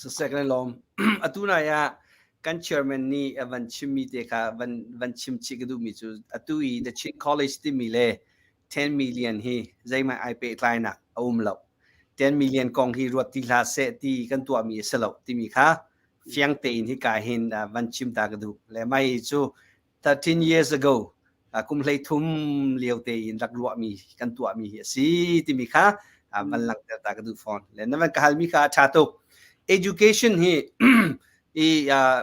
Sisek le lawm. Atu nai ah kan chairman nih a van chimmi te kha van van chim chih ka duhmi cu atu i The Chin College timi le 10 million hi zeihmanh ai pehtlainak a um lo. 10 million kong hi ruat ti hlah seh ti kan tuahmi a si lo timi kha fiang tein hika hin van chim ta ka duh. Le mai cu 13 years ago kum 13 lio tein rak ruahmi kan tuahmi hi a si timi kha van langhter ta ka duh fawn. Le na van ka halmi kha a ṭha tuk. Education hi i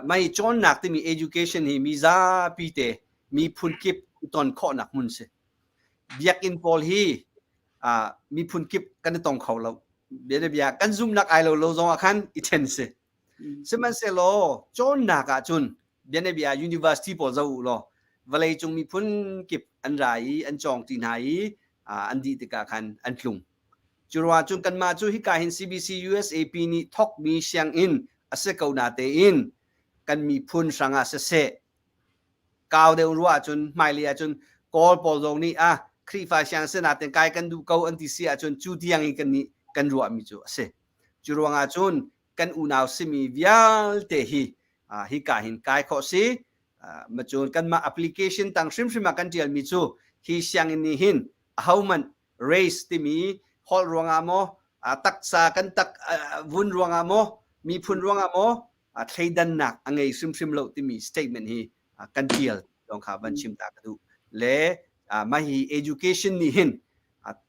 mai cawnnak timi education hi mi zapi te miphun kip ton khawhnak hmun si. Biakinn pawl hi miphun kip kan i tong kho lo. Bianabia kan zumnak ai lo lo zong ah khan i ṭhen si. Sihmanhsehlaw cawnnak ah cun bianabia university pawl zoh u law vawleicung miphun kip an ra i an cawng ṭi hna i an dih tikah khan an tlung. Cu ruangah cun kanmah cu hika hin CBC USAP nih thawkmi sianginn a si ko natein kan miphun hrangah siseh kau deuh ruah ahcun hmailei ahcun Kawl pawl zong nih ah Khrihfa siang sinaten kai kan duh ko an ti si ahcun cu tiang in kan nih kan ruahmi cu a si. Cu ruangah cun kan unau simi vialte hi hika hin kai khawh si. Macun kanmah application tang hrimhrim ah kan ṭialmi cu hi sianginn nih hin ahohmanh race timi holh ruangah maw taksa kan tak vun ruangah maw miphun ruangah maw thleidannak a ngei hrimhrim lo timi statement hi kan tial lawng kha van chim ta ka duh le mah hi education nih hin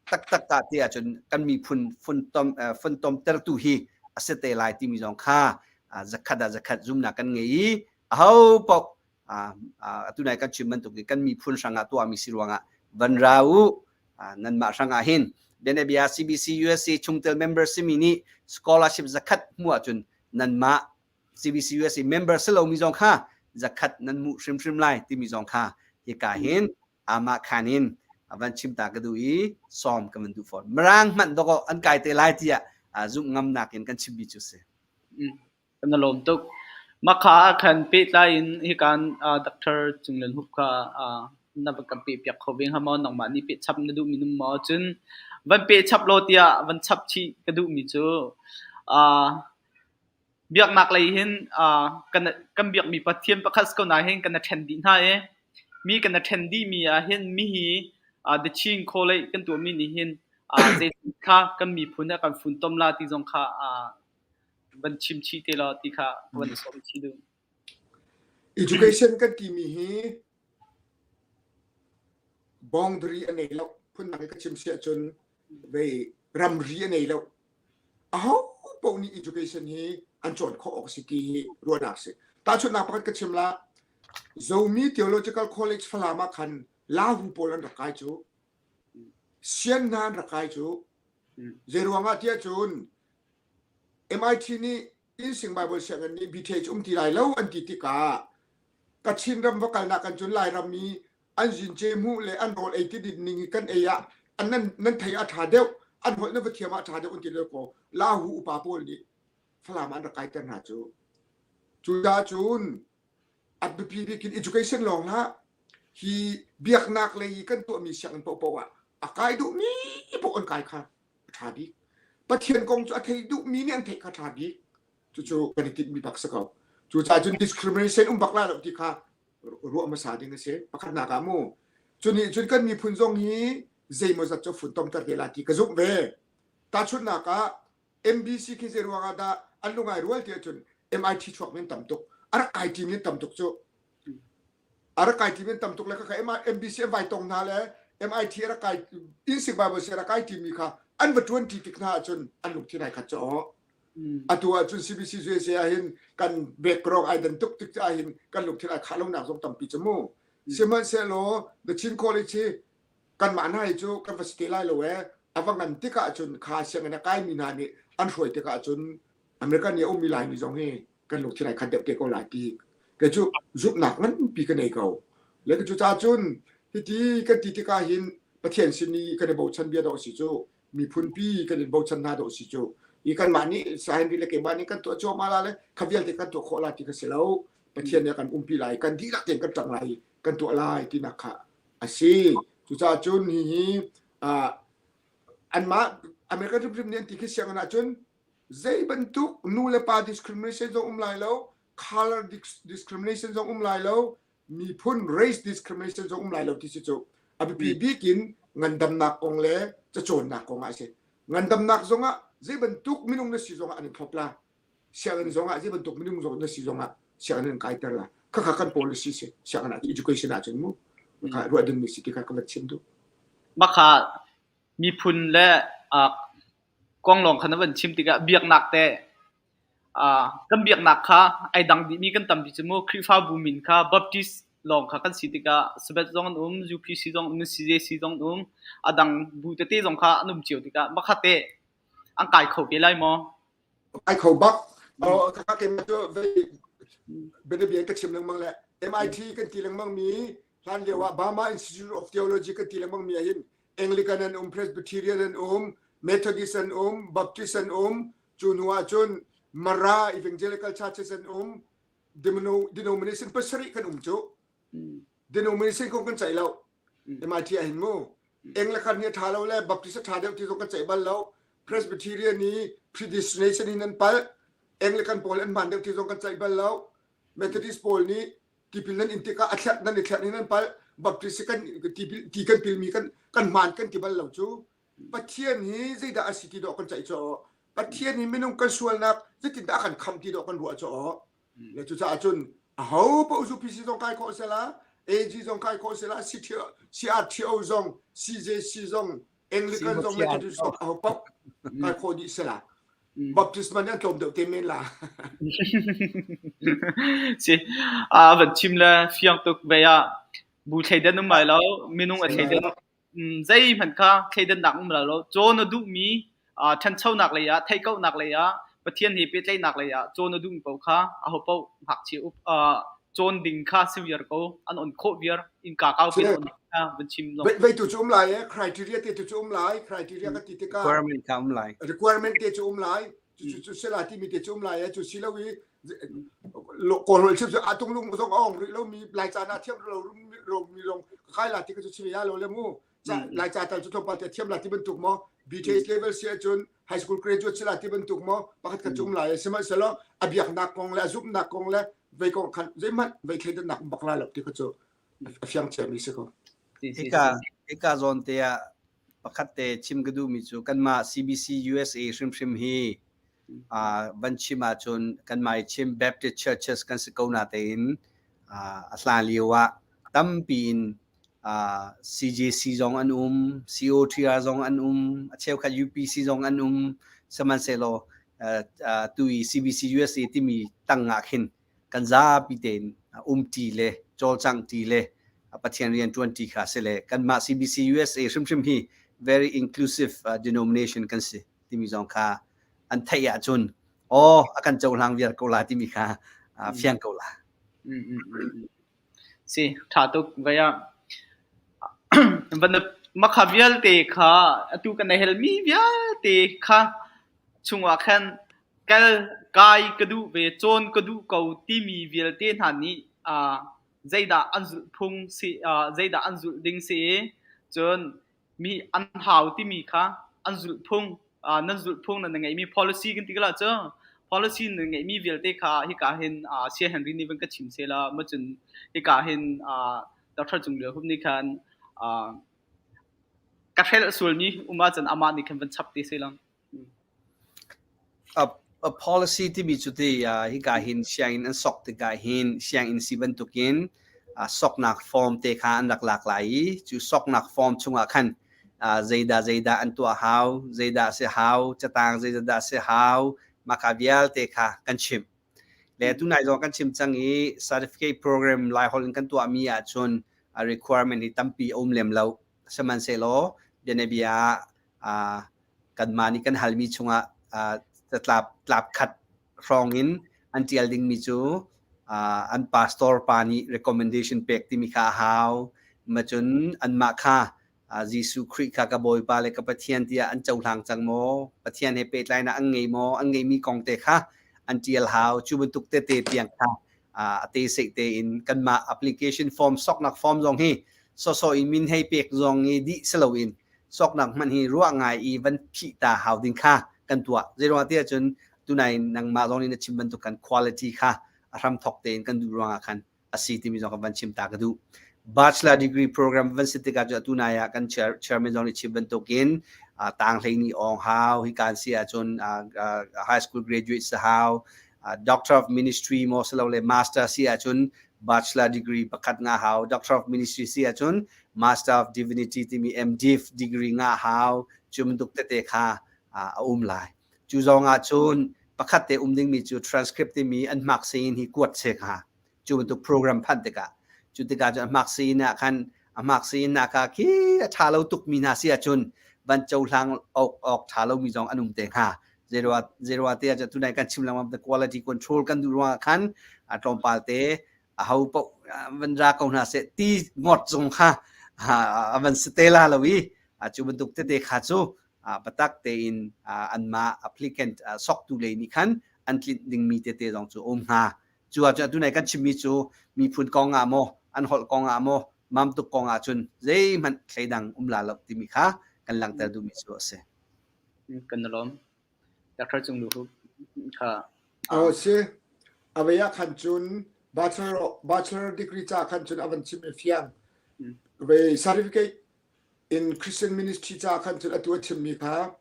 taktak ta te ahcun kan miphun funtom funtom tertu hi a si te lai timi zong kha zakhat ah zakhat zumnak kan ngei i aho paoh atu nai kan chim bantuk in kan miphun hrangah tuahmi si ruangah van ra u nanmah hrangah hin bianabia CBC USA chungtel member simi nih scholarship zakhat hmu ahcun nanmah. CBC USA member si lomi zong kha zakhat nan mu hrimhrim lai timi zong kha hika hin amah khan in van chim ta ka duh i sawm ka van duh fawn. Mirang hmanh dawk an kai te lai tiah zumh ngam nakin kan chimmi cu si. Kan i lawm tuk. Mahka ah khan pehtlai in hikan Doctor Cung Lian Hup kha na van kan pehpiak kho ve hnga maw? Nangmah nih pehchap na duhmi na um maw? Cun van pehchap law tiah van chap chih ka duhmi cu biaknak lei hin kan kan biakmi Pathian pakhat si ko nain hin kan i ṭhen dih hna i mi kan i ṭhen dihmi ah hin mihi The Chin College kan tuahmi nih hin zeitin kha kan miphun he kan funtom la ti zong kha van chim chih te law ti kha van i sawm chih duh. Education kan timi hi boundary a nei lo. Phundang in ka chim si ahcun vei ramri a nei lo. Aho paoh nih education hi an cawn khawh awk a si ti hi ruahnak a si. Tahchunhnak pakhat ka chim la. Zomi Theological College Falam ah khan Lahu pawl an rak kai cu. Sian hna an rak kai cu. Zeiruang ah tiah cun MIT nih Innsing Baibal Sianginn nih BTH um ti lai lo an ti tikah Kachin ram va kalnak kan cun Lairam i an zince hmuh le an rawl ei ti din ning i kan ei ah an nan nan thei a ṭha deuh an holh na va thiam ah a ṭha deuh an ti le ko Lahu upa pawl nih Falam an rak kaiter hna cu. Cucaah cun a biapi bik in education lawng hlah hi biaknak lei i kan tuahmi sianginn paohpaoh ah a kai duhmi paoh an kai kha a ṭha bik. Pathian kong cu a thei duhmi nih an theih kha ṭha bik. Cucu kan i tinhmi bak si ko. Cucaah cun discrimination um bak lai lo ti kha ruah hmasa ding a si. Pakhatnak ah mu. Cu nih cun kan miphun zong hi zeimawzat cu funtomter te la ti ka zumh ve. Tahchunhnak ah MBC khi zei ruang ah dah an lungai rual ti ahcun MIT chuak men tam tuk. A rak kai ṭi men tam tuk cu. A rak kai ṭi men tam tuk le khakha MBC an vai tong hna le MIT a rak kai Insik Bible si a rak kai ṭimi kha an va ṭuan ṭi tik hna ahcun an lungthin ai khat cu aw. Atu ahcun CBC USA ah hin kan background ai dan tuk tik ah hin kan lungthin ai khah lonak zong tampi cu mu. Sihmanhsehlaw The Chin College hi kanmah hna hi cu kan va si te lai lo ee a va ngan tikah cun kha sianginn a kaimi hna nih an hruai tikah cun American nih a ummi Laimi zong hi kan lungthin ai khat deuh te ko lai ti kei cu zumhnak nganpi ka nei ko le cu ca cun hiti kan ti tikah hin Pathian sin i kan i bochan bia dawh si cu miphunpi kan in bochan hna dawh si cu i kanmah nih Henry le keimah nih kan tuah cuahmah la le kha vialte kan tuah khawh la ti ka si lo Pathian nih a kan umpi lai kan dihlak tein kan ṭang lai kan tuah lai tinak kha a si. Cucaah cun hihi anmah American hrimhrim nih an ti khi sianginn ahcun zei bantuk nu le pa discrimination zong um lai lo, color discrimination zong um lai lo, miphun race discrimination zong um lai lo ti si cu a biapi bik in ngandamnak kong le cacawnnak kong ah a si. Ngandamnak zongah zei bantuk minung na si zongah an in thlop la. Sianginn zongah zei bantuk minung zong na si zongah sianginn an kaiter la. Khakha kan policy si sianginn ah education ahcun mu kha ruah dingmi si ti kha ka van chim duh. Makha miphun le kong lawng kha na van chim tikah biaknak te kan biaknak kha ai dang dihmi kan tampi cu mu Khrihfabu min kha Baptist lawng kha kan si tikah Sabbath zong an um UPC zong an um CJC zong an um a dang bu tete zong kha an um cio tikah makha te an kai kho ve lai maw? Ai kho bak. Oh, ka ke cu bianabia ka chim lengmang le MIT kan ti lengmang mi hlan lio ah Burma Institute of Theology kan ti lengmang mi ahhin Anglican an um, Presbyterian an um, Methodist an um, Baptist an um, cu hnu ah cun Mara Evangelical Churches an um, denomination pasarih kan um cu. Denomination kong kan ceih lo. MIT ah hin mu. Anglican hi a ṭha lo le Baptist a ṭha deuh ti zong kan ceih bal lo. Presbyterian hi predestination in an palh. Anglican pawl an hmaan deuh ti zong kan ceih bal lo. Methodist pawl nih tipil nan in tikah a thlerh nan i thlerh in an palh. Baptist kan tipil ti kan pilmi kan kan hmaan kan ti bal lo cu. Pathian hi zeidah a si ti dawh kan ceih cu. Pathian hi minung kan sualnak zeitindah a kan khamh ti dawh kan ruah cu. Le cucaah cun aho paoh zu PC zong kai khawh sela, AG zong kai khawh sela, CRTO zong, CJC zong, Anglican zong, Methodist zong aho paoh kai khawh dih sela. Baptist man an tlawm deuh te men la. Si a van chim le fiang tuk ve ah bu thleidan um lai lo minung a thleidan Zeihmanh kha thleidannak um lo. Cawn a duhmi ṭhanchonak lei ah, theihkauhnak lei ah. Pathian he pehtlaihnak lei ah cawn a duhmi paoh kha ahopaoh ngakchia up cawn ding kha si viar ko an on khawh viar innka kau pin on kha van chim zong. Vei tu cu um lai e criteria te tu cu um lai criteria ka ti tikah requirement kha um lai requirement te cu um lai cu cu sela timi te cu um lai e cu si lo i kawl chim cu atung lung zong a ong rih lo mi lai ca na thiam lo ro mi zong kai la ti ka cu chim ya lo le mu lai ca tal cu tlawmpal te thiam la ti bantuk maw BTS level si ahcun high school graduate si la ti bantuk maw pakhat khat cu um lai sihmanhsehlaw a biaknak kong le a zumhnak kong le vei kong khan zeihmanh vei thleidannak um bak lai lo ti kha cu a fiang ciami si ko. Hika hika zawn te ah pakhat te chim ka duhmi cu kanmah CBC USA hrimhrim hi van chim ahcun kanmah i chim Baptist churches kan si ko na tein a hlan lio ah tampi in CJC zong an um, COTR zong an um, a cheukhat UPC zong an um. Sihmanhsehlaw tu i CBC USA timi tang ah khin kan zapi tein umṭi le cawlcanghṭi le Pathian rian ṭuanṭi kha si le kanmah CBC USA hrimhrim hi very inclusive denomination kan si timi zong kha an theih ahcun aw a kan cohlang viar ko la timi kha fiang ko la. Si, ṭha tuk. Vai ah van makha vialte kha atu kan i helmi vialte kha chungah khan kal kai ka duh ve, cawn ka duh ko timi vialte hna nih uh, zeidah an zulh phung si, uh, zeidah an zulh ding si i, cun mi an hau timi kha an zulhphung uh, nan zulhphung nan ngeihmi policy kan ti la cu policy nan ngeihmi vialte kha hika hin uh, Sia Henry nih van ka chim se la ma cun hika hin uh, Dr. Cung Liu Hup nih khan uh, ka hrelh sualmi um ahcun amah nih khan van chap te se lang. A, a policy timi cu ti uh, hika hin sianginn an sok tikah hin sianginn si bantukin uh, soknak form te kha an rak lak lai i cu soknak form chungah khan uh, zeidah zeidah an tuah hau, zeidah si hau, catang zeidah si hau, maka vialte kha kan chimh. Le tunai zong kan chim cang i certificate program Laiholh in kan tuahmi ahcun a requirement hi tampi a um lem lo. Sihmanhsehlaw bianabia ah kanmah nih kan halmi chungah catlap tlap khat hrawng in an ṭial dingmi cu an pastor pa nih recommendation pek timi kha a hau. Macun anmah kha Jesuh Khrih kha ka Bawipa le ka Pathian tiah an cohlang cang maw? Pathian he pehtlainak an ngei maw? An ngeihmi kong te kha an ṭial hau. Cu bantuk tete tiang kha a te seih tein kanmah application form soknak form zong hi sawsawh in min hei pek zong i dih si loin soknak hmanh hi ruah ngai i van phih ta hau ding kha kan tuah. Zeiruangah tiah cun tunai nangmah zong nih na chim bantuk khan quality kha a hramthok tein kan duh ruangah khan a si timi zong kan van chim ta ka duh. Bachelor degree program van si tikah cu atu nai ah kan chair, chairman zong nih chim bantukin uh, tang hlei ni ong hau hi kan si ahcun uh, uh, high school graduate si hau uh, doctor of ministry mo silo le master si ahcun bachelor degree pakhat nga hau doctor of ministry si ahcun Master of Divinity timi MDiv degree ngah hau cu bantuk tete kha a um lai. Cu zong ah cun pakhat te um dingmi cu transcript timi an hmak sein hi kuat se kha cu bantuk program phanh tikah cu tikah cun a hmak sein ah khan a hmak sein na ka khi a tha lo tuk mi hna si ahcun van cohlang awk awk tha lo mi zong an um te hnga zeirua zeirua te ah tunai kan chim lengmang the quality control kan duh ruangah khan a tlawmpal te aho paoh van ra ko hna seh ti ngawt zong kha a van si te la lo i cu bantuk tete kha cu patak tein anmah applicant soktu lei nih khan an tlinh dingmi tete zong cu um hnga. Cu ahcun atu nai kan chimmi cu miphun kong ah maw an holh kong ah maw mamtuk kong ah cun zeihmanh thleidang um la lo timi kha kan langhter duhmi cu a si. Kan lawm. Doctor Cung Lu kha. Oh si. Avei ah khan cun bachelor bachelor degree ca khan cun avan chim i fiang. Ve certificate in Christian ministry ca khan cun atu a chimmi kha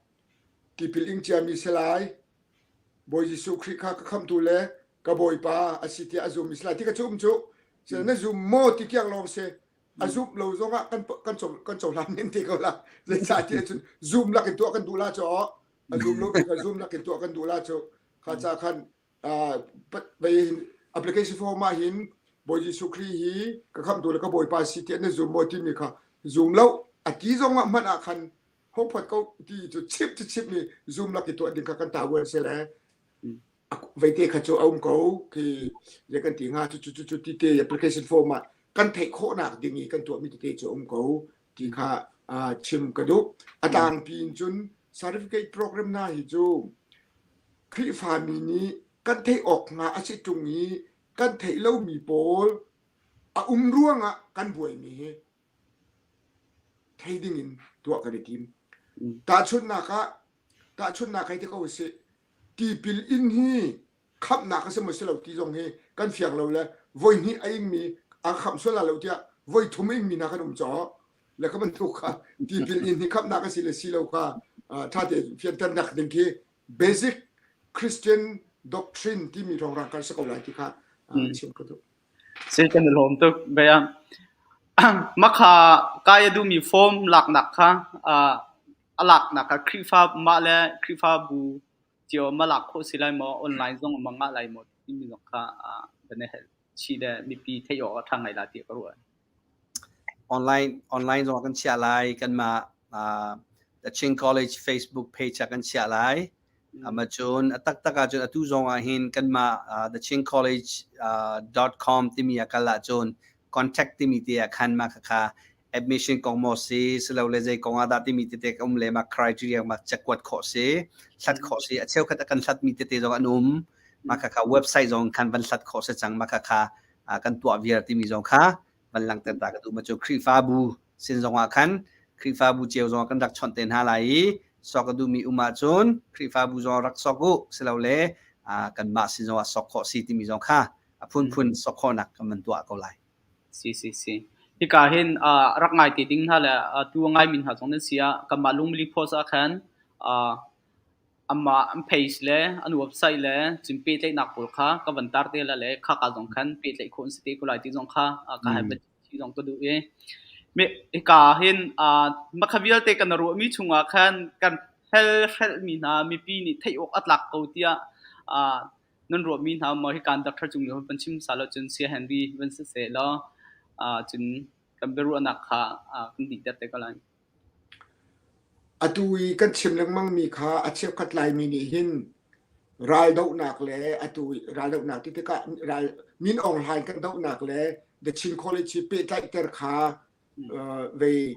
tipil ing ciami si lai. Bawi Jesuh Khrih kha ka khamhtu le ka Bawipa a si tiah a zummi si lai. Ti ka cu um cu. Na zum maw ti kiang lawng si. A zumh lo zongah kan kan kan cohlan men te ko la zeicahtiah cun zoom lak in tuah kan duh la cu a zoom lo kha zoom lak in tuah kan duh la cu kha ca khan application form ah hin Bawi Jesuh Khrih hi ka khamhtu le ka Bawipa si tiah na zum maw timi kha zoom lo a ti zong ah hmanh ah khan hong phot ko ti cu chip cu chip mi zoom lak i tuah ding kha kan ta vuan se le. Veite kha cu a um ko khi le kan ti hnga cu cu cu ti te application form ah kan theih khawhnak ding i kan tuahmi tete cu a um ko ti kha chim ka duh. A tlangpi in cun certificate program hna hi cu Khrihfami nih kan theih awk hnga a si ṭung i kan theih lomi pawl a um ruangah kan buaimi hi thei ding in tuah kan i tim. Tahchunhnak ah tahchunhnak hei ti ko usih. Tipil in hi khamhnak a si maw si lo ti zong hi kan fiang lo le voi hnih a ingmi a khamh sual la lo tiah voi thum a ingmi hna kan um caw le ka bantuk kha tipil in hi khamhnak a si le si lo kha ṭha tein fianternak ding khi basic Christian doctrine timi rongrang kan si ko lai ti kha chim ka duh. Si kan i lawm tuk. Bia makha kai a duhmi form laknak kha a laknak kha Khrihfa mah le Khrihfabu cio ma lak khawh si lai maw online zong ma ngah lai maw timi zong kha kan i hel chih le mipi theih awk a ṭha ngai la tiah ka ruah. Online online zong kan chiah lai kanmah uh, The Chin College Facebook page ah kan chiah lai. Ama cun a taktak ahcun atu zong ah hin kanmah uh, The Chin College uh, dot com timi ah kal ahcun contact timi te ah khan mah khakha admission kong maw si silole zei kong ah dah timi tete ka um le mah criteria mah cakuat khawh si hlat khawh si a cheukhat a kan hlatmi tete zong an um mah khakha website zong khan van hlat khawh si cang mah khakha kan tuah viar timi zong kha van langhter ta ka duh ma cu Khrihfabu sin zong ah khan Khrihfabu cio zong kan rak chawnh te hna lai i sok a duhmi um ahcun Khrihfabu zong rak sok u silole kanmah sin zong ah sok khawh si timi zong kha a phunphun sok khawhnak kan van tuah ko lai. Si si si. Hika hin uh, rak ngai te ding hna le uh, tu ngai min hna zong nan si ah kanmah lungmili post ah khan uh, amah an page le an website le cun pehtlaihnak pawl kha ka van tar te la le khaka zong khan pehtlaih khawh an si te ko lai ti zong kha uh, ka hai ti zong ka duh i mi hika hin uh, makha vialte kan ruahmi chungah khan kan hel hrelhmi hna mipi nih theih awk a tlak ko tiah uh, nan ruahmi hna maw hikan doctor cung lio van chim sa lo cun Saya Henry van si seh law cun kan biaruahnak kha kan dih ter te ko lai. Atu i kan chim lengmang mi kha a cheukhat Laimi nih hin raldohnak le atu raldohnak ti tikah ral Min Aung Hlaing kan dohnak le The Chin College hi pehtlaihter kha vei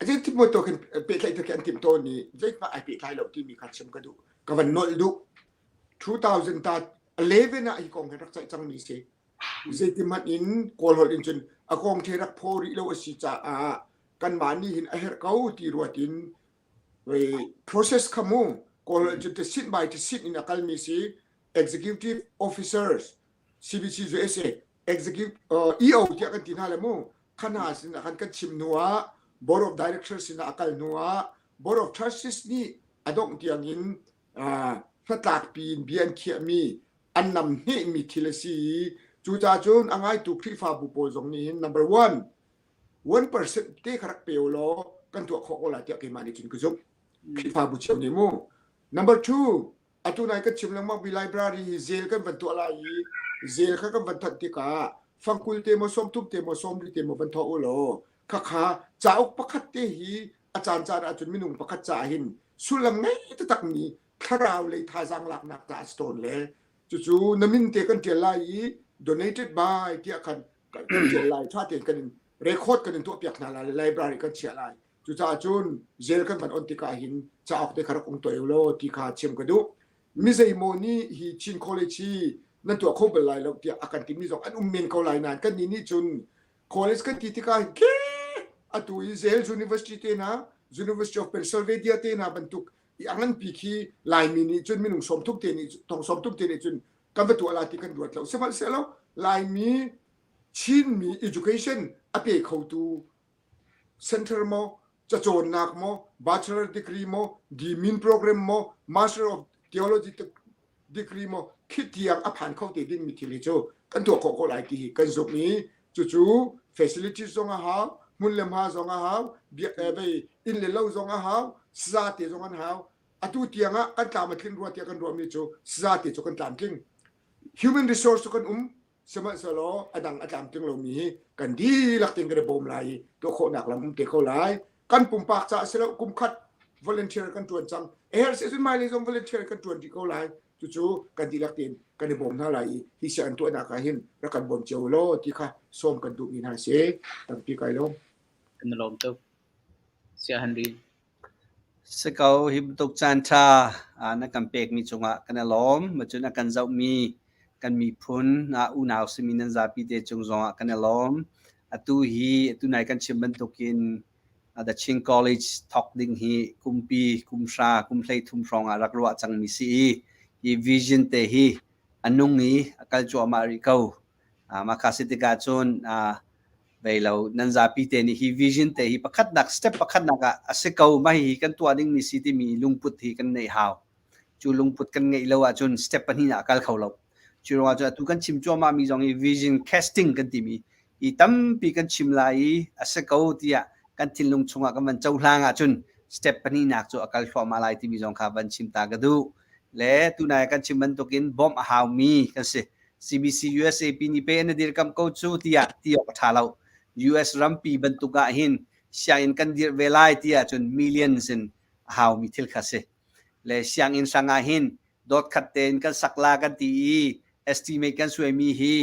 Zeitin maw khin pehtlaih khi an timh tawn i zeihmah ai pehtlai lo timi kha chim ka duh. Ka van nolh duh. 2011 ah hi kong hi rak ceih cangmi si. Zeiti hmanh in Kawl holh in cun a kong the rak phaw rih lo a si caah kanmah nih hin a herh ko ti ruat in process kha mu Kawl holh cun sit by sit in a kalmi si executive officers CBC USA executive uh, EO tiah kan ti hna le mu khana sin ah khan kan chim hnu ah board of directors sin ah a kal hnu ah board of trustees nih a dongh tiang in uh, hnatlakpi in bia an khiahmi an namhnehmi thil a si i cucaah cun a ngaitu Khrihfabu pawl zong nih hin number one 1% te kha rak pe u law kan tuah khawh ko lai tiah keimah nih cun ka zumh Khrihfabu cio nih mu number two Atu nai kan chim lengmang mi library hi zel kan van tuah lai i zel kha kan van thanh tikah fangkul te maw sawmthum te maw sawmli te maw van thawh u law khakha cauk pakhat te hi a caan caan ahcun minung pakhat caah hin sullam ngei taktak mi thlarau lei thazaang laknak ca a si tawn le cucu na min te kan ṭial lai i donated by tiah khan kan ṭial lai ṭha tein kan in record kan in tuahpiak hna lai library kan chiah lai Cucaah cun zel kan van on tikah hin cauk te kha rak um tuah u law ti kha chim ka duh. Mi zeimaw nih hi Chin College hi nan tuah kho bal lai lo tiah a kan timi zong an um men ko lai nain kan nih nih cun college kan ti tikah hin ke atu i Yale University te hna University of Pennsylvania te hna bantuk i a nganpi khi Laimi nih cun minung sawmthum te nih thong sawmthum te nih cun kan va tuah la ti kan ruat lo sihmanhsehlaw Laimi Chinmi education a pe khotu Center maw, cacawnnak maw, bachelor degree maw, DMin program maw, Master of Theology degree maw, khi tiang a phan kho te dingmi thil hi cu kan tuah khawh ko lai ti hi kan zumh i cucu facilities zong a hau, hmun le hma zong a hau, biak vei inn le lo zong a hau, saza te zong an hau. Atu tiang ah kan tlam a tlin rua tiah kan ruahmi cu saza te cu kan tlamtling. Human resource cu kan um, Sihmanhsehlaw a dang a tlamtling lomi hi kan dihlak tein kan i bawm lai i tuah khawhnak lam um te kho lai. Kan pumpak caah si lo kum khat volunteer kan ṭuan cang. A herh si cun hmailei zong volunteer kan ṭuan rih ko lai. Cucu kan dihlak tein kan i bawm hna lai i hi sianginn tuahnak ah hin rak kan bawm cio law ti kha sawm kan duhmi hna si. Tampi kai lawm. Kan i lawm tuk. Saya Henry. Si ko, hi bantuk caan ṭha na kan pekmi cungah kan i lawm. Macun a kan zohmi kan miphun unau simi nan zapi te cung zongah kan i lawm. Atu hi atu nai kan chim bantukin The Chin College thawk ding hi kumpi, kum hra, kum 13 hrawng ah rak ruah cangmi si i hi vision te hi a nung i a kal cuahmah rih ko. Mah kha si tikah cun vei lo nan zapi te nih hi vision te hi pakhatnak step pakhatnak ah a si ko mah hi kan tuah dingmi si timi lungput hi kan neih hau. Cu lungput kan ngeih lo ahcun step pahnih ah a kal kho lo. Cu ruangah cun atu kan chim cuahmah mi zong hi vision casting kan timi hi tampi kan chim lai i a si ko tiah kan thinlung chungah kan van cohlang ahcun step pahnihnak cu a kal thluahmah lai timi zong kha van chim ta ka duh. Le tunai kan chim bantukin bawmh a haumi kan si. CBC USAP nih pe na dirkamh ko cu tiah ti awk a ṭha lo. US rampi bantuk ah hin sianginn kan dirh ve lai tiah cun millions in a haumi thil kha si. Le sianginn hrang ah hin dot khat tein kan sak la kan ti i estimate kan suaimi hi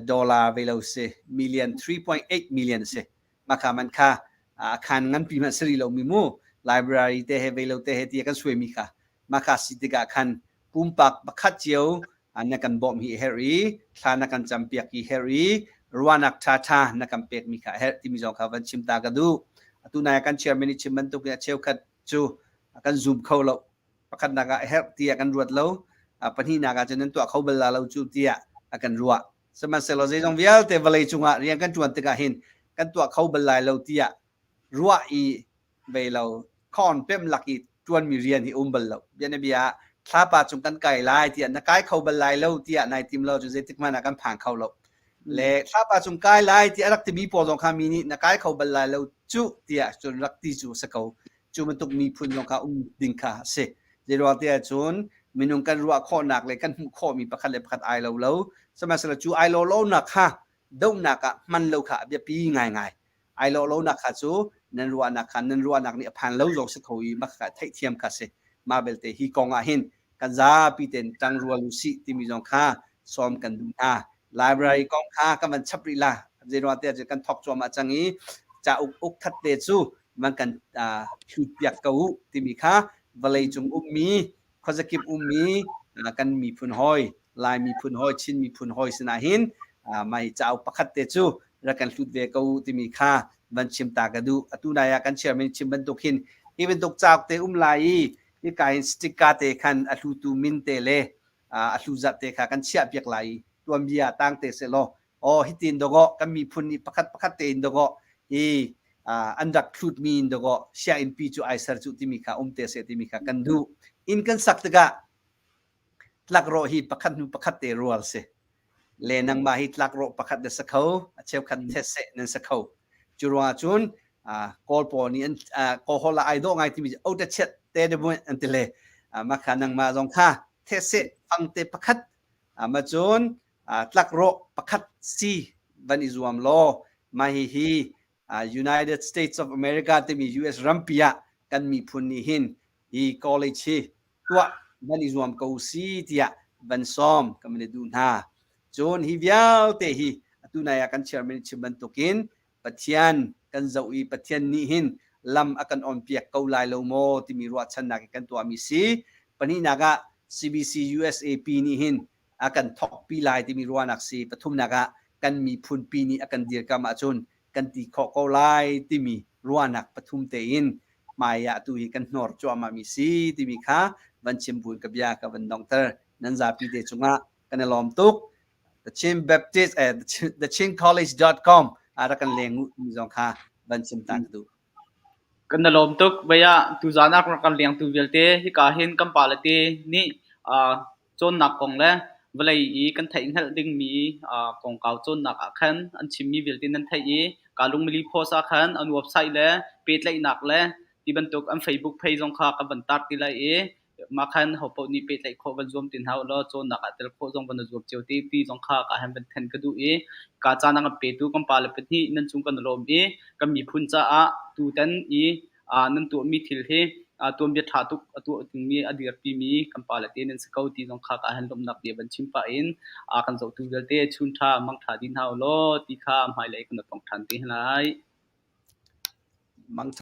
dollar ve lo si million 3.8 million si. Maka man kha a khan nganpi hmanh si rih lo mi mu library te he ve lo te he ti kan suaimi kha maka si tikah khan pumpak pakhat cio na kan bawmh hi a herh i thla na kan campiak hi herh i ruahnak ṭhaṭha na kan pekmi kha a herh timi zong kha van chim ta ka duh. Atu nai kan chairman nih chim bantuk in a cheukhat cu kan zum kho lo. Pakhatnak ah a herh tiah kan ruat lo. Pahnihnak ah cun nan tuah kho bal la lo cu tiah a kan ruah. Sihmanhsehlaw zeizong vialte vawlei cungah rian kan ṭuan tikah hin kan tuah kho bal lai lo tiah ruah i ve lo khawn pemh lak i ṭuanmi rian hi um bal lo. Bianabia ah thlapa cung kan kai lai tiah na kai kho bal lai lo tiah nai tim lo cu zeitik hmanh ah kan phang kho lo. Le thlapa cung kai lai tiah a rak timi pawl zong kha mi nih na kai kho bal lai lo cu tiah cun rak ti cu a si ko. Cu bantuk miphun zong kha um ding kha a si. Zeiruang tiah cun minung kan ruah khawhnak le kan hmuh khawhmi pakhat le pakhat ai lo lo. Sihmanhsehlaw cu ai lo lonak kha dohnak ah hman lo kha a biapi ngaingai. Ai lawh lonak kha cu nan ruahnak kha nan ruahnak nih a phan lo zong si kho i mah kha theihthiam kha si. Mah belte hi kong ah hin kan zapi tein ṭangrual usih timi zong kha sawm kan duh hna. Library kong kha kan van chap rih la. Zeiruang tiah cun kan thawk cuahmah cang i cauk uk khat te cu van kan hlut piak ko u timi kha vawlei cung ummi khuazakip ummi kan miphun hawi Lai miphun hawi Chin miphun hawi sinah hin mah hi cauk pakhat te cu rak kan hlut ve ko u timi kha van chim ta ka duh. Atu nai ah kan chairman chim bantuk hin hi bantuk cauk te um lai i hika hin sticker te khan a hlutu min te le a hlu zat te kha kan chiah piak lai i tuanbia tang te selaw aw hitin dawkaw kan miphun nih pakhat pakhat tein dawkaw hi an rak thlutmi in dawkaw sianginn pi cu ai ser cu timi kha um te seh timi kha kan duh. Inn kan sak tikah tlakrawh hi pakhat hnu pakhat te rual si. Le nangmah hi tlakrawh pakhat na sa kho, a cheukhat thetse nan sa kho. Cu ruangah cun Kawl pawl nih an Kawlhawl ah ai dawh ngai timi o ta chiat te de an ti le mah kha nangmah zong kha thetse fangte pakhat ma cun tlakrawh pakhat si van i zuam law mah hihi United States of America timi US rampi ah kan miphun nih hin hi college hi tuah van i zuam ko si tiah van sawm kan van i duh hna. Cun hi vialte hi atu nai ah kan chairman chim bantukin Pathian kan zoh i Pathian nih hin lam a kan on piak ko lai lo maw timi ruahchannak in kan tuahmi si. Pahnihnak ah CBC USAP nih hin a kan thawkpi lai timi ruahnak si. Pathumnak ah kan miphun pi nih a kan dirkam ahcun kan ti khawh ko lai timi ruahnak pathum tein hmai ah atu hi kan hnor cuahmah mi si timi kha van chim buin ka bia ka van donghter. Nan zapi te cungah kan i lawm tuk. The Chin Baptist eh, the ChinCollege.com ah rak kan leng u timi zong kha van chim ta ka duh. Kan na lawm tuk. Baya tuzaan ah rak kan lengtu vialte hika hin kan pale te nih cawnnak kong le vawlei i kan theihhngalh dingmi kongkau cawnnak ah khan an chimmi vialte nan theih i kaa lungmili post ah khan an website le pehtlaihnak le ti bantuk an Facebook page zong kha kan van tar ti lai i mah khan hopaoh nih pehtlaih khawh van zuam ti hna u law cawnnak ah tel khawh zong van i zuam cio ti ti zong kha ka han van then ka duh i ka caan a kan petu kan pale pahnih nan cung kan i lawm i kan miphun caah tutan i nan tuahmi thil hi. Tuanbia ṭha tuk a tuah dingmi a dirpimi kan pale te nan si ko ti zong kha ka han lawmhnak bia van chim pah in kan zohtu vialte chun ṭha mang ṭha dih hna u law ti kha hmailei kan tong ṭhan te lai. Mang.